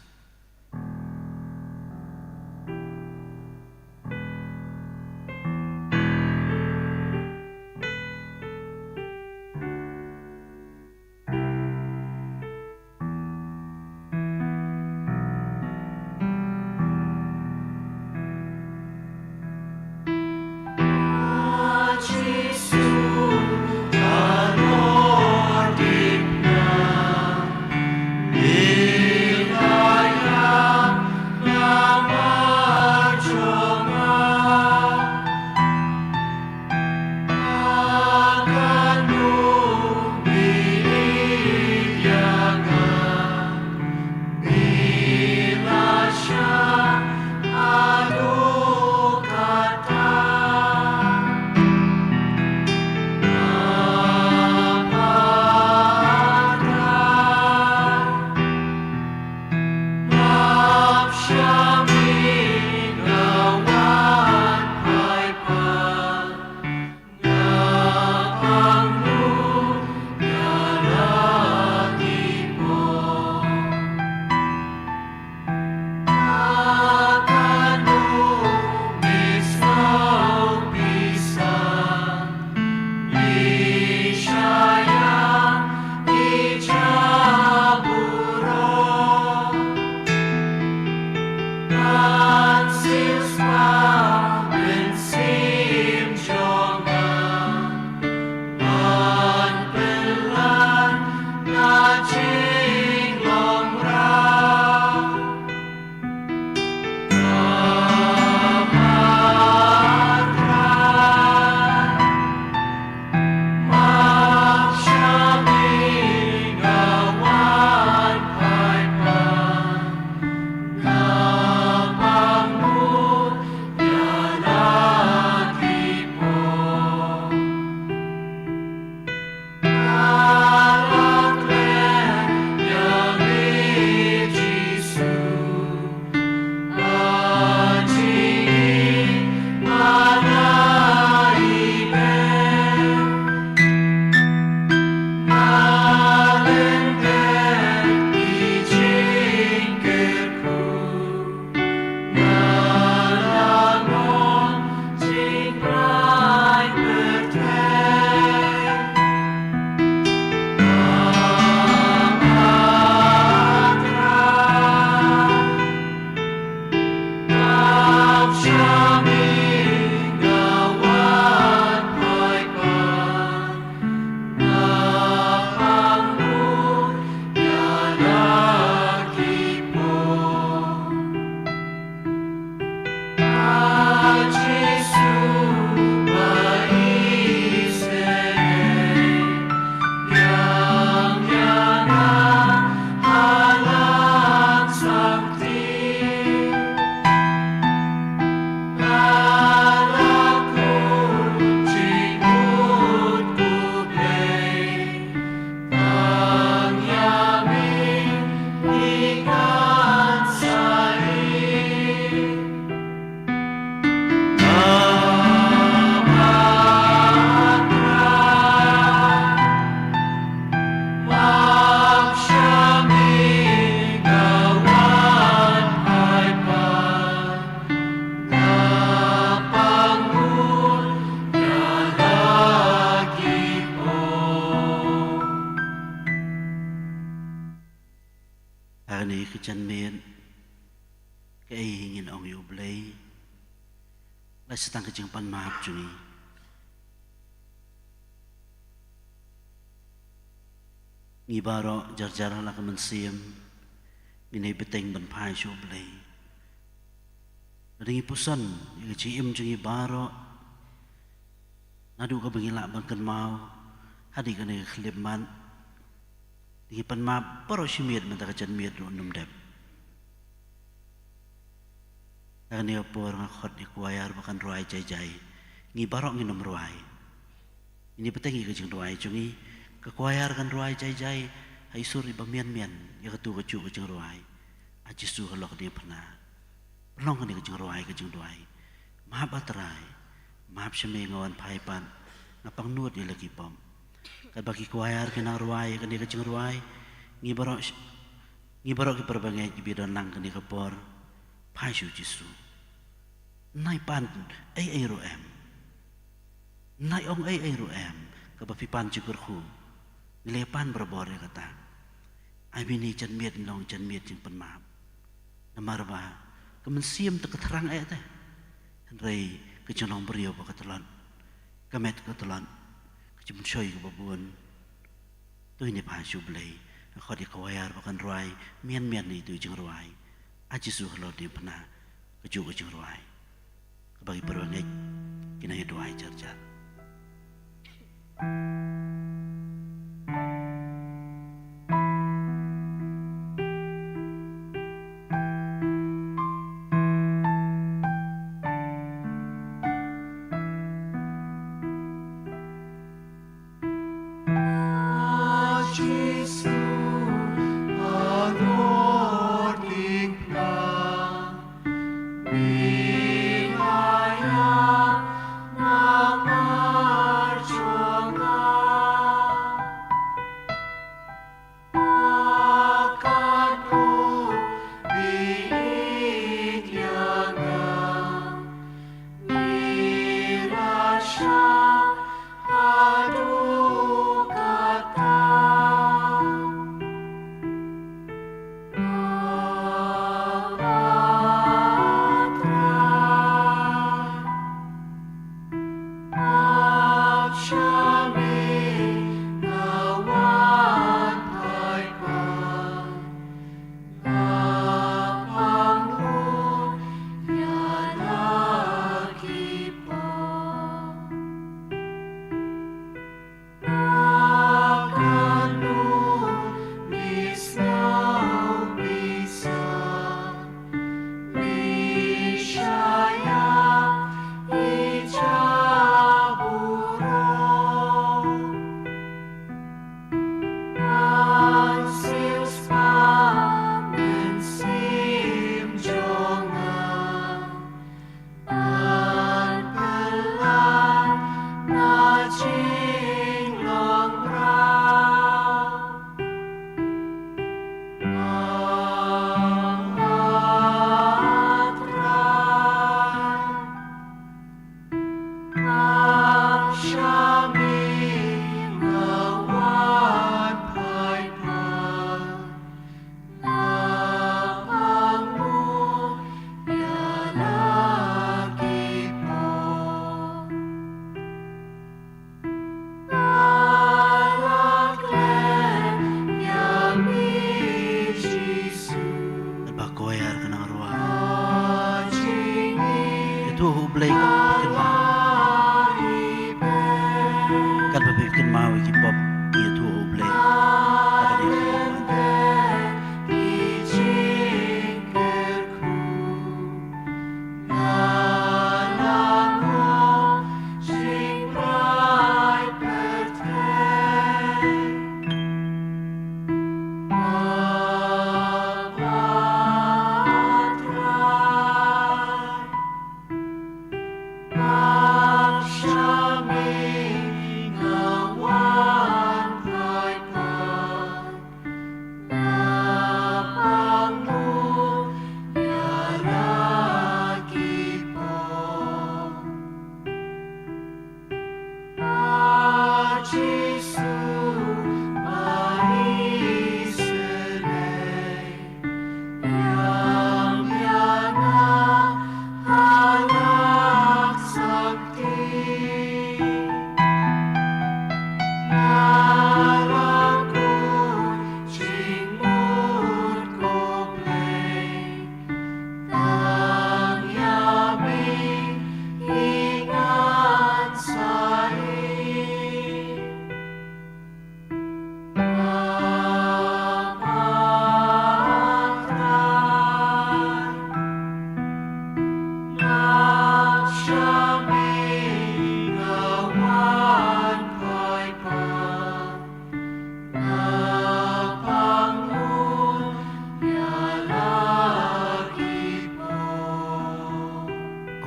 Ha kane ka janmiet, kaei ngin ong ïa U Blei? Lait sa tang ka jingpan map jong ngi. Ngi baroh jar jar ha la ka mynsiem ngin ïai bteng ban phai sha U Blei. Lada ngi puson ïa ka jingim jong ngi baroh, naduh kaba ngi lah ban kynmaw haduh kane ka khyllipmat, ngi pan map baroh shi miet, mynta ka janmiet ruh ym dep. Ha kane ka por nga khot ïa ka choir ba kan rwai jai jai. Ngi baroh ngin ym rwai. Ngin ïa bteng ïa ka jingrwai jong ngi. Ka choir kan rwai jai jai ha i sur iba mian mian ïa kato kajuh ka jingrwai: A Jisu halor ka diengphna. Pynlong kane ka jingrwai ka jingduwai: Map, A Trai, map sha me nga wan phai pat, nga pangnud ïa la ki pop. Katba ki choir ki nang rwai ïa kane ka jingrwai, ngi baroh sh-, ngi baroh ki parabangeit kiba ïadon lang kane ka por, phai sha U Jisu. Nai pan ei ei ruh em. Nai ong ei ei ruh em kaba phi pan jingkyrkhu. Ngi la pan barabor ïa kata. Ai ba ine i janmiet in long janmiet jingpynmap. Namar ba ka mynsiem te ka thrang eh te, hynrei ka jinglong briew ba ka tlot, ka met ka tlot, ka jingpynshoi kaba bun. To ngin ïa phai sha U Blei. Nga khot ïa ka choir ba kan rwai mian mian ïa itu i jingrwai: A Jisu halor diengphna, kajuh ka jingrwai kaba ki parabangeit ki nang ïa duwai jar jar.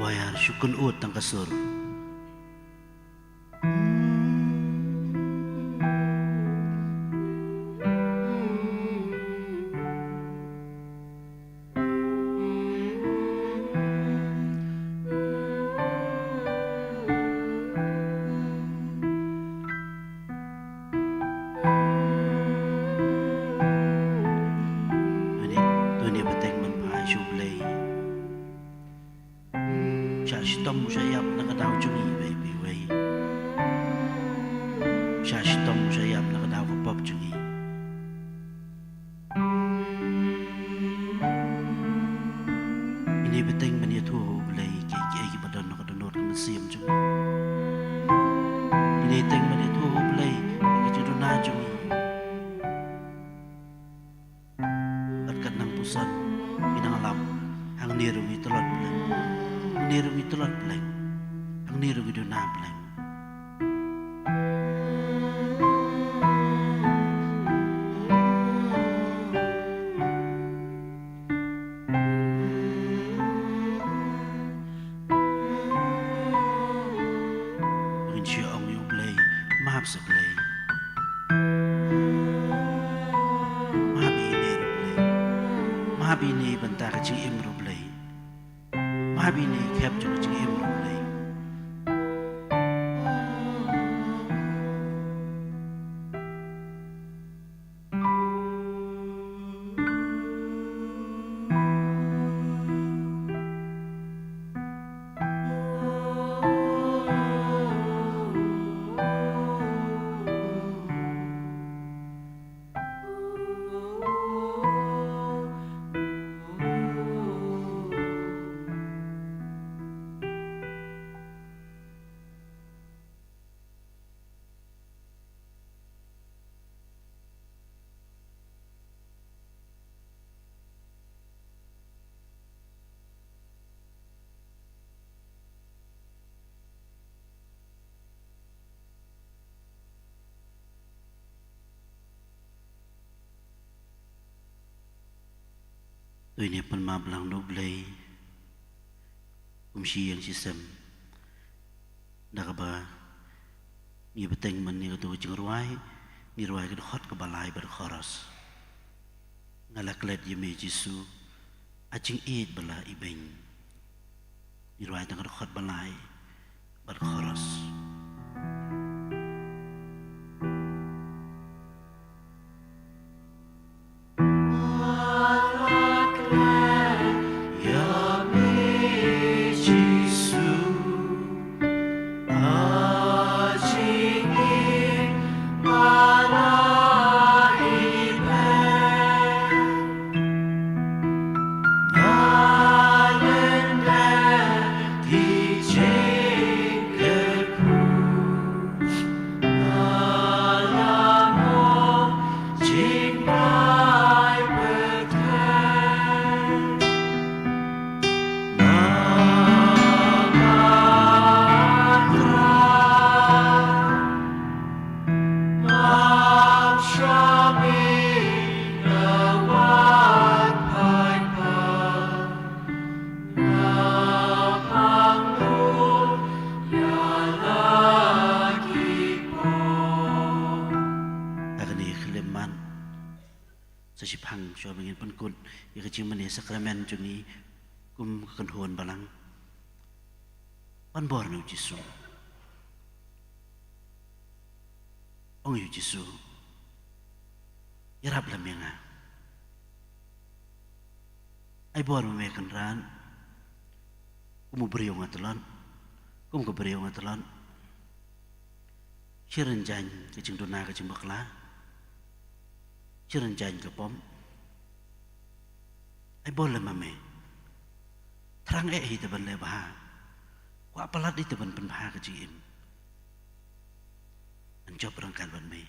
Choir, shu kynnoh tang ka sur. Tuni, tuni bteng ban phai sha U Blei. Shah shitom u shah ïap na ka daw jong ngi iwei pa iwei. Shah shitom u shah ïap na ka daw ka pop jong ngi. Ine bteng ban ïathuh ha U Blei kiei kiei kiba don ha ka dohnud ka mynsiem jong ngi. Ine bteng ban ïathuh ha U Blei ïa ka jingduna jong ngi. Bad kat nang puson ngi nang lap, hangne ruh ngi tlot Blei, hangne ruh ngi tlot Blei, hangne ruh ngi duna Blei. Ngin shu ong ïa U Blei, map sa Blei. Map ïa ine ruh Blei. Map ïa ine bynta ka jingim ruh Blei. Map ïa ine khep jong ka jingim ruh Blei. To ngin ïa pan map lang na U Blei. Kum shi ïing shi sem. Da kaba ngi bteng man ïa kato ka jingrwai, ngi rwai ka dkhot kaba lai bad ka chorus. Nga la klet ïa me Jisu, a jingïeit ba la ibeiñ. Ngi rwai tang ka dkhot ba lai bad ka chorus. Ha kane ka khyllipmat, sa shiphang shuwa ba ngin pynkut ïa ka jingmane sakramen jong ngi kum ka kynhun balang. Pan bor na U Jisu. Ong ïa U Jisu, ïarap lem ïa nga. Ai bor ma me Kynrad. Kum u briew nga tlot, kum ka briew nga tlot. Shi rynjang ka jingduna ka jingbakla, shi rynjang ka pop. Ai bor lem ma me. Thrang eh hi te ban leh bha. Kwah palat hi te ban pynbha ka jingim. Ngan jop ryngkat bad me.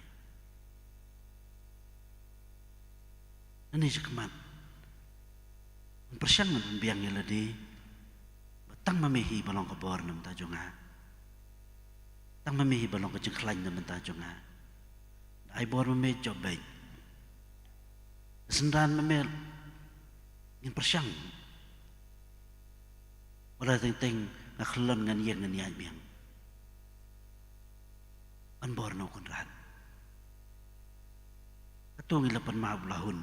Nangne shakhmat, ngan pyrshang ban pynbiang ïa lade ba tang ma me hi ba long ka bor na bynta jong nga. Tang ma me hi ba long ka jingkhlaiñ na bynta jong nga. Ai bor ma me, jop beit. Synran ma me, ngin pyrshang ba Khlem teng teng nga khlon, ngan ïeng, ngan ïaid biang. Ban bor na u Kynrad. Katno ngi la pan map la hun.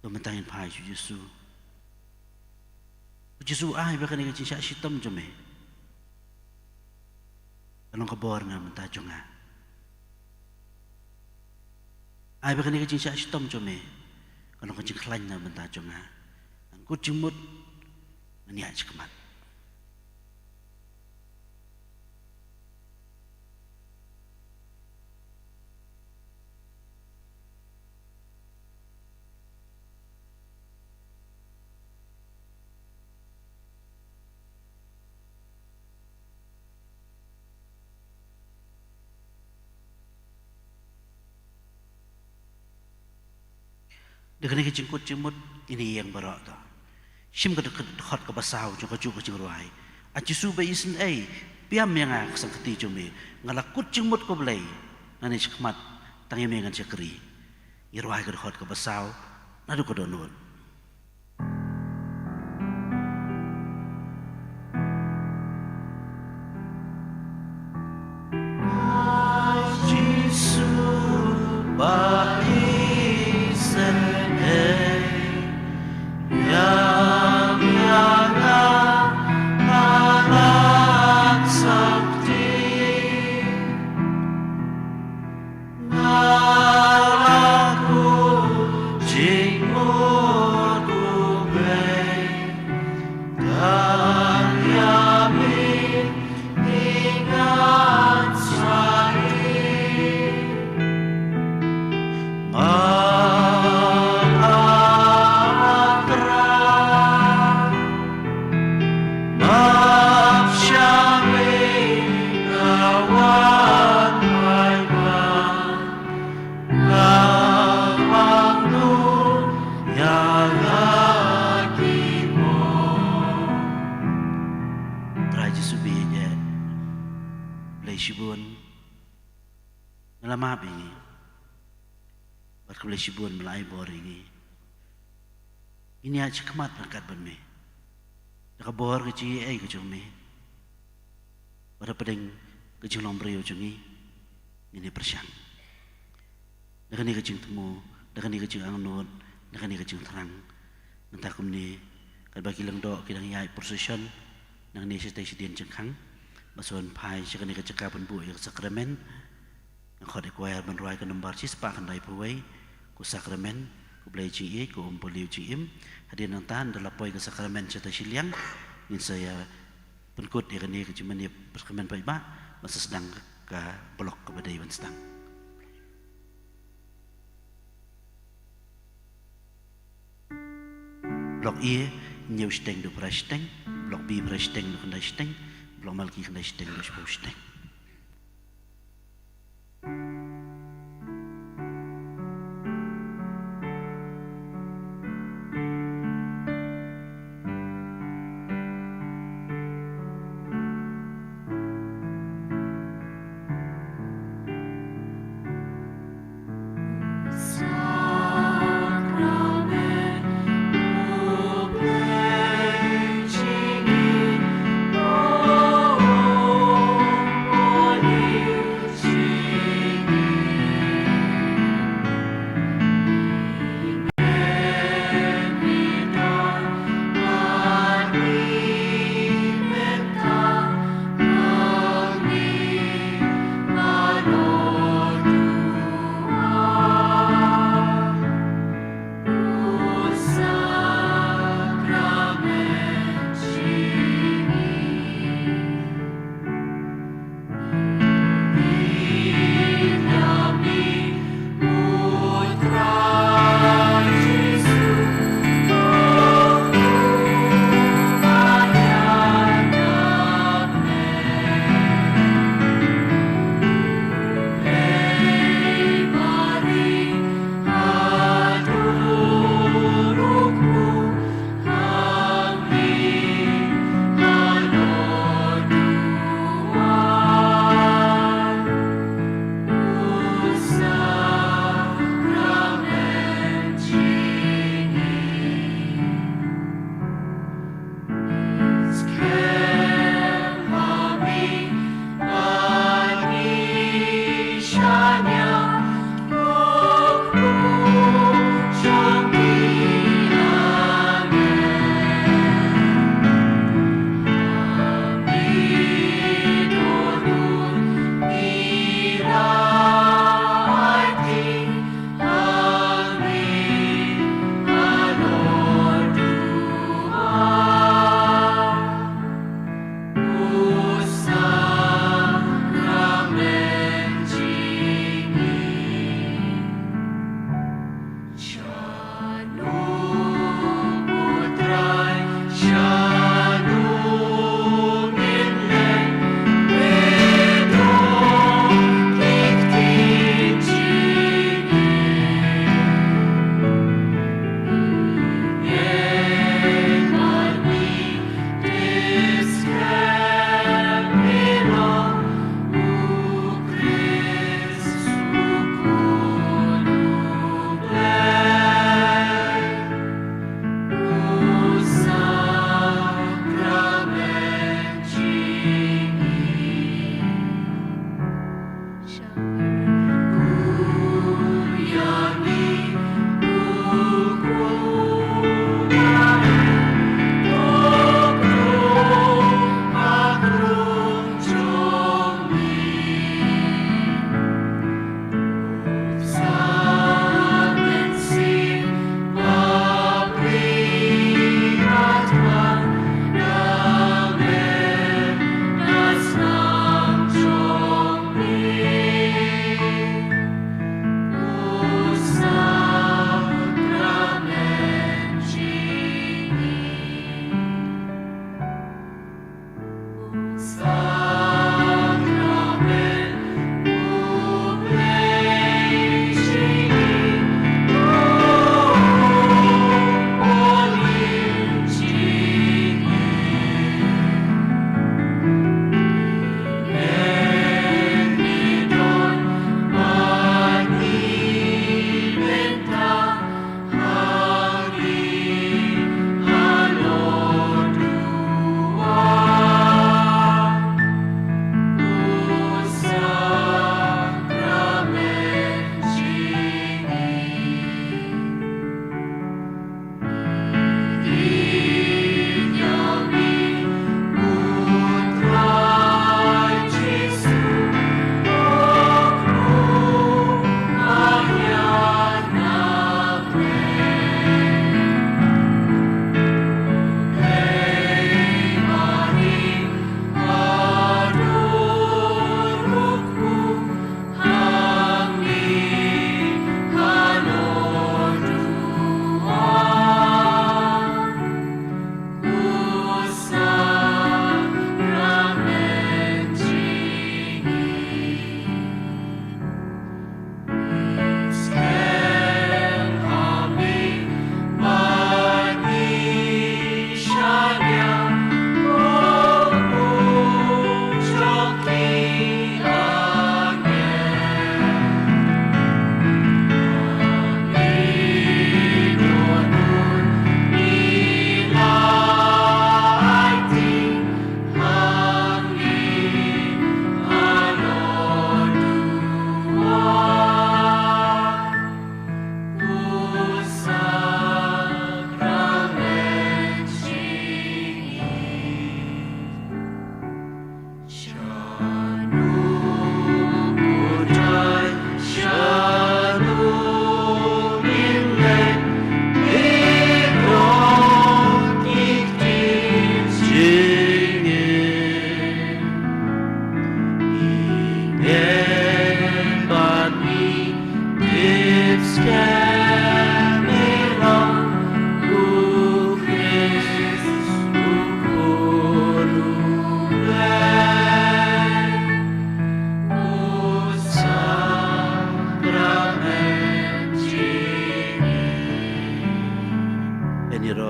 To mynta ngin phai sha u Jisu. U Jisu, ai ba kane ka jingshah shitom jong me ka long ka bor na bynta jong nga. Ai ba kane ka jingshah shitom jong me ka long ka jingkhlaiñ na bynta jong nga. Ngan kut jingmut, ngan ïaid shakhmat. Da kane ka jingkut jingmut ngin ïeng baroh to. Shim ka dkhot kaba saw jong kajuh ka jingrwai. A Jisu ba isynei, pdiang ïa nga ka sangkti jong me. Nga la kut jingmut, ko Blei, nangne shakhmat tang ïa me ngan shakri. Ngi rwai ka dkhot kaba saw naduh ka dohnud. Jisu ba isynei, pdiang ïa nga, nga la sangkti. Nga la kut jingmut, ko Blei, tang ïa me hi ngan shakri. Nga la ïatrei, map sha me nga wan paidbah. Nga pang lut ïa la ki bor. Trai Jisu ba ïeit, Blei shibun, me la map ïa ngi. Bad ko Blei shibun, me la ai bor ïa ngi. Ngin ïaid shakhmat ryngkat bad me da ka bor ka jingaiei ka jong me. Bad hapdeng ka jinglong briew jong ngi, ngin ïa pyrshang da kane ka jingthmu, da kane ka jingangnud, da kane ka jingthrang. Mynta kumne, katba ki lyngdoh ki dang ïaid procession nangne shatei shadien jingkhang, ba sa wan phai sha kane ka jaka ban buh ïa ka sakramen. Nga khot ïa ka choir ban rwai ka nombar shispah khyndai phew wei, ko Sakramen, ko Blei jingïeit, ko Umpeli u jingim. Hadien nangta ynda la poi ka sakramen shatei shiliang, ngin sa ïa pynkut ïa kane ka jingmane sakramen paidbah, ban sa sdang ka block kaba dei ban sdang. Block A, hynñiew shiteng haduh phra shiteng. Block B, phra shiteng haduh khyndai shiteng. Block Malki, khyndai shiteng haduh shiphew shiteng.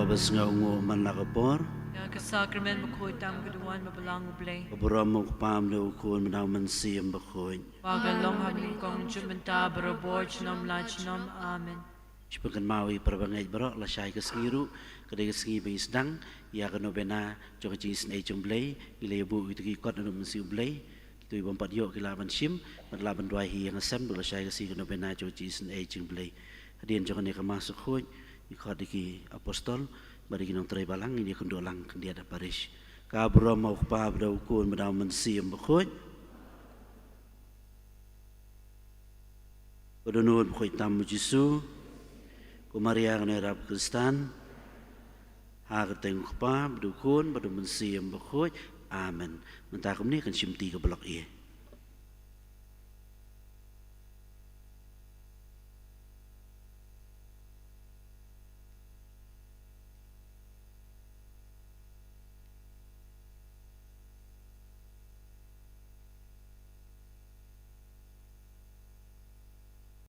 Ba sngewnguh man la ka por. Ïa ka sakramen bakhuid tam ka duwan ba balang U Blei. Ka burom U Kpa, U Khun bad U Mynsiem Bakhuid. Ba ka long ha bneng kong jum mynta barabor junom la junom. Amen. Shu pynkynmaw ïa phi para bangeit baroh, lashai ka sngi ruh ka dei ka sngi ba ngi sdang ïa ka novena jong ka jingisynei jong U Blei. Ngi la ïa buh ïa ki kot na U Mynsiem U Blei. Kito ki bym pat ïoh ki lah ban shim bad lah ban duwai hi ïa nga sem, ba lashai ka sngi ka novena jong ka jingisynei jong U Blei. Hadien jong kane ka Mass bakhuid ngi khot ïa ki apostol bad ïa ki nongtrei balang. Ngin ïa kynduh lang khyndiat ha parish. Ka burom U Kpa bad U Khun bad U Mynsiem Bakhuid. Ko dohnud bakhuid tam U Jisu, ko Maria kane ïarap Khristan, ha ka kyrteng U Kpa bad U Khun bad U Mynsiem Bakhuid. Amen. Mynta kumne kan shim ti ka blok ïa.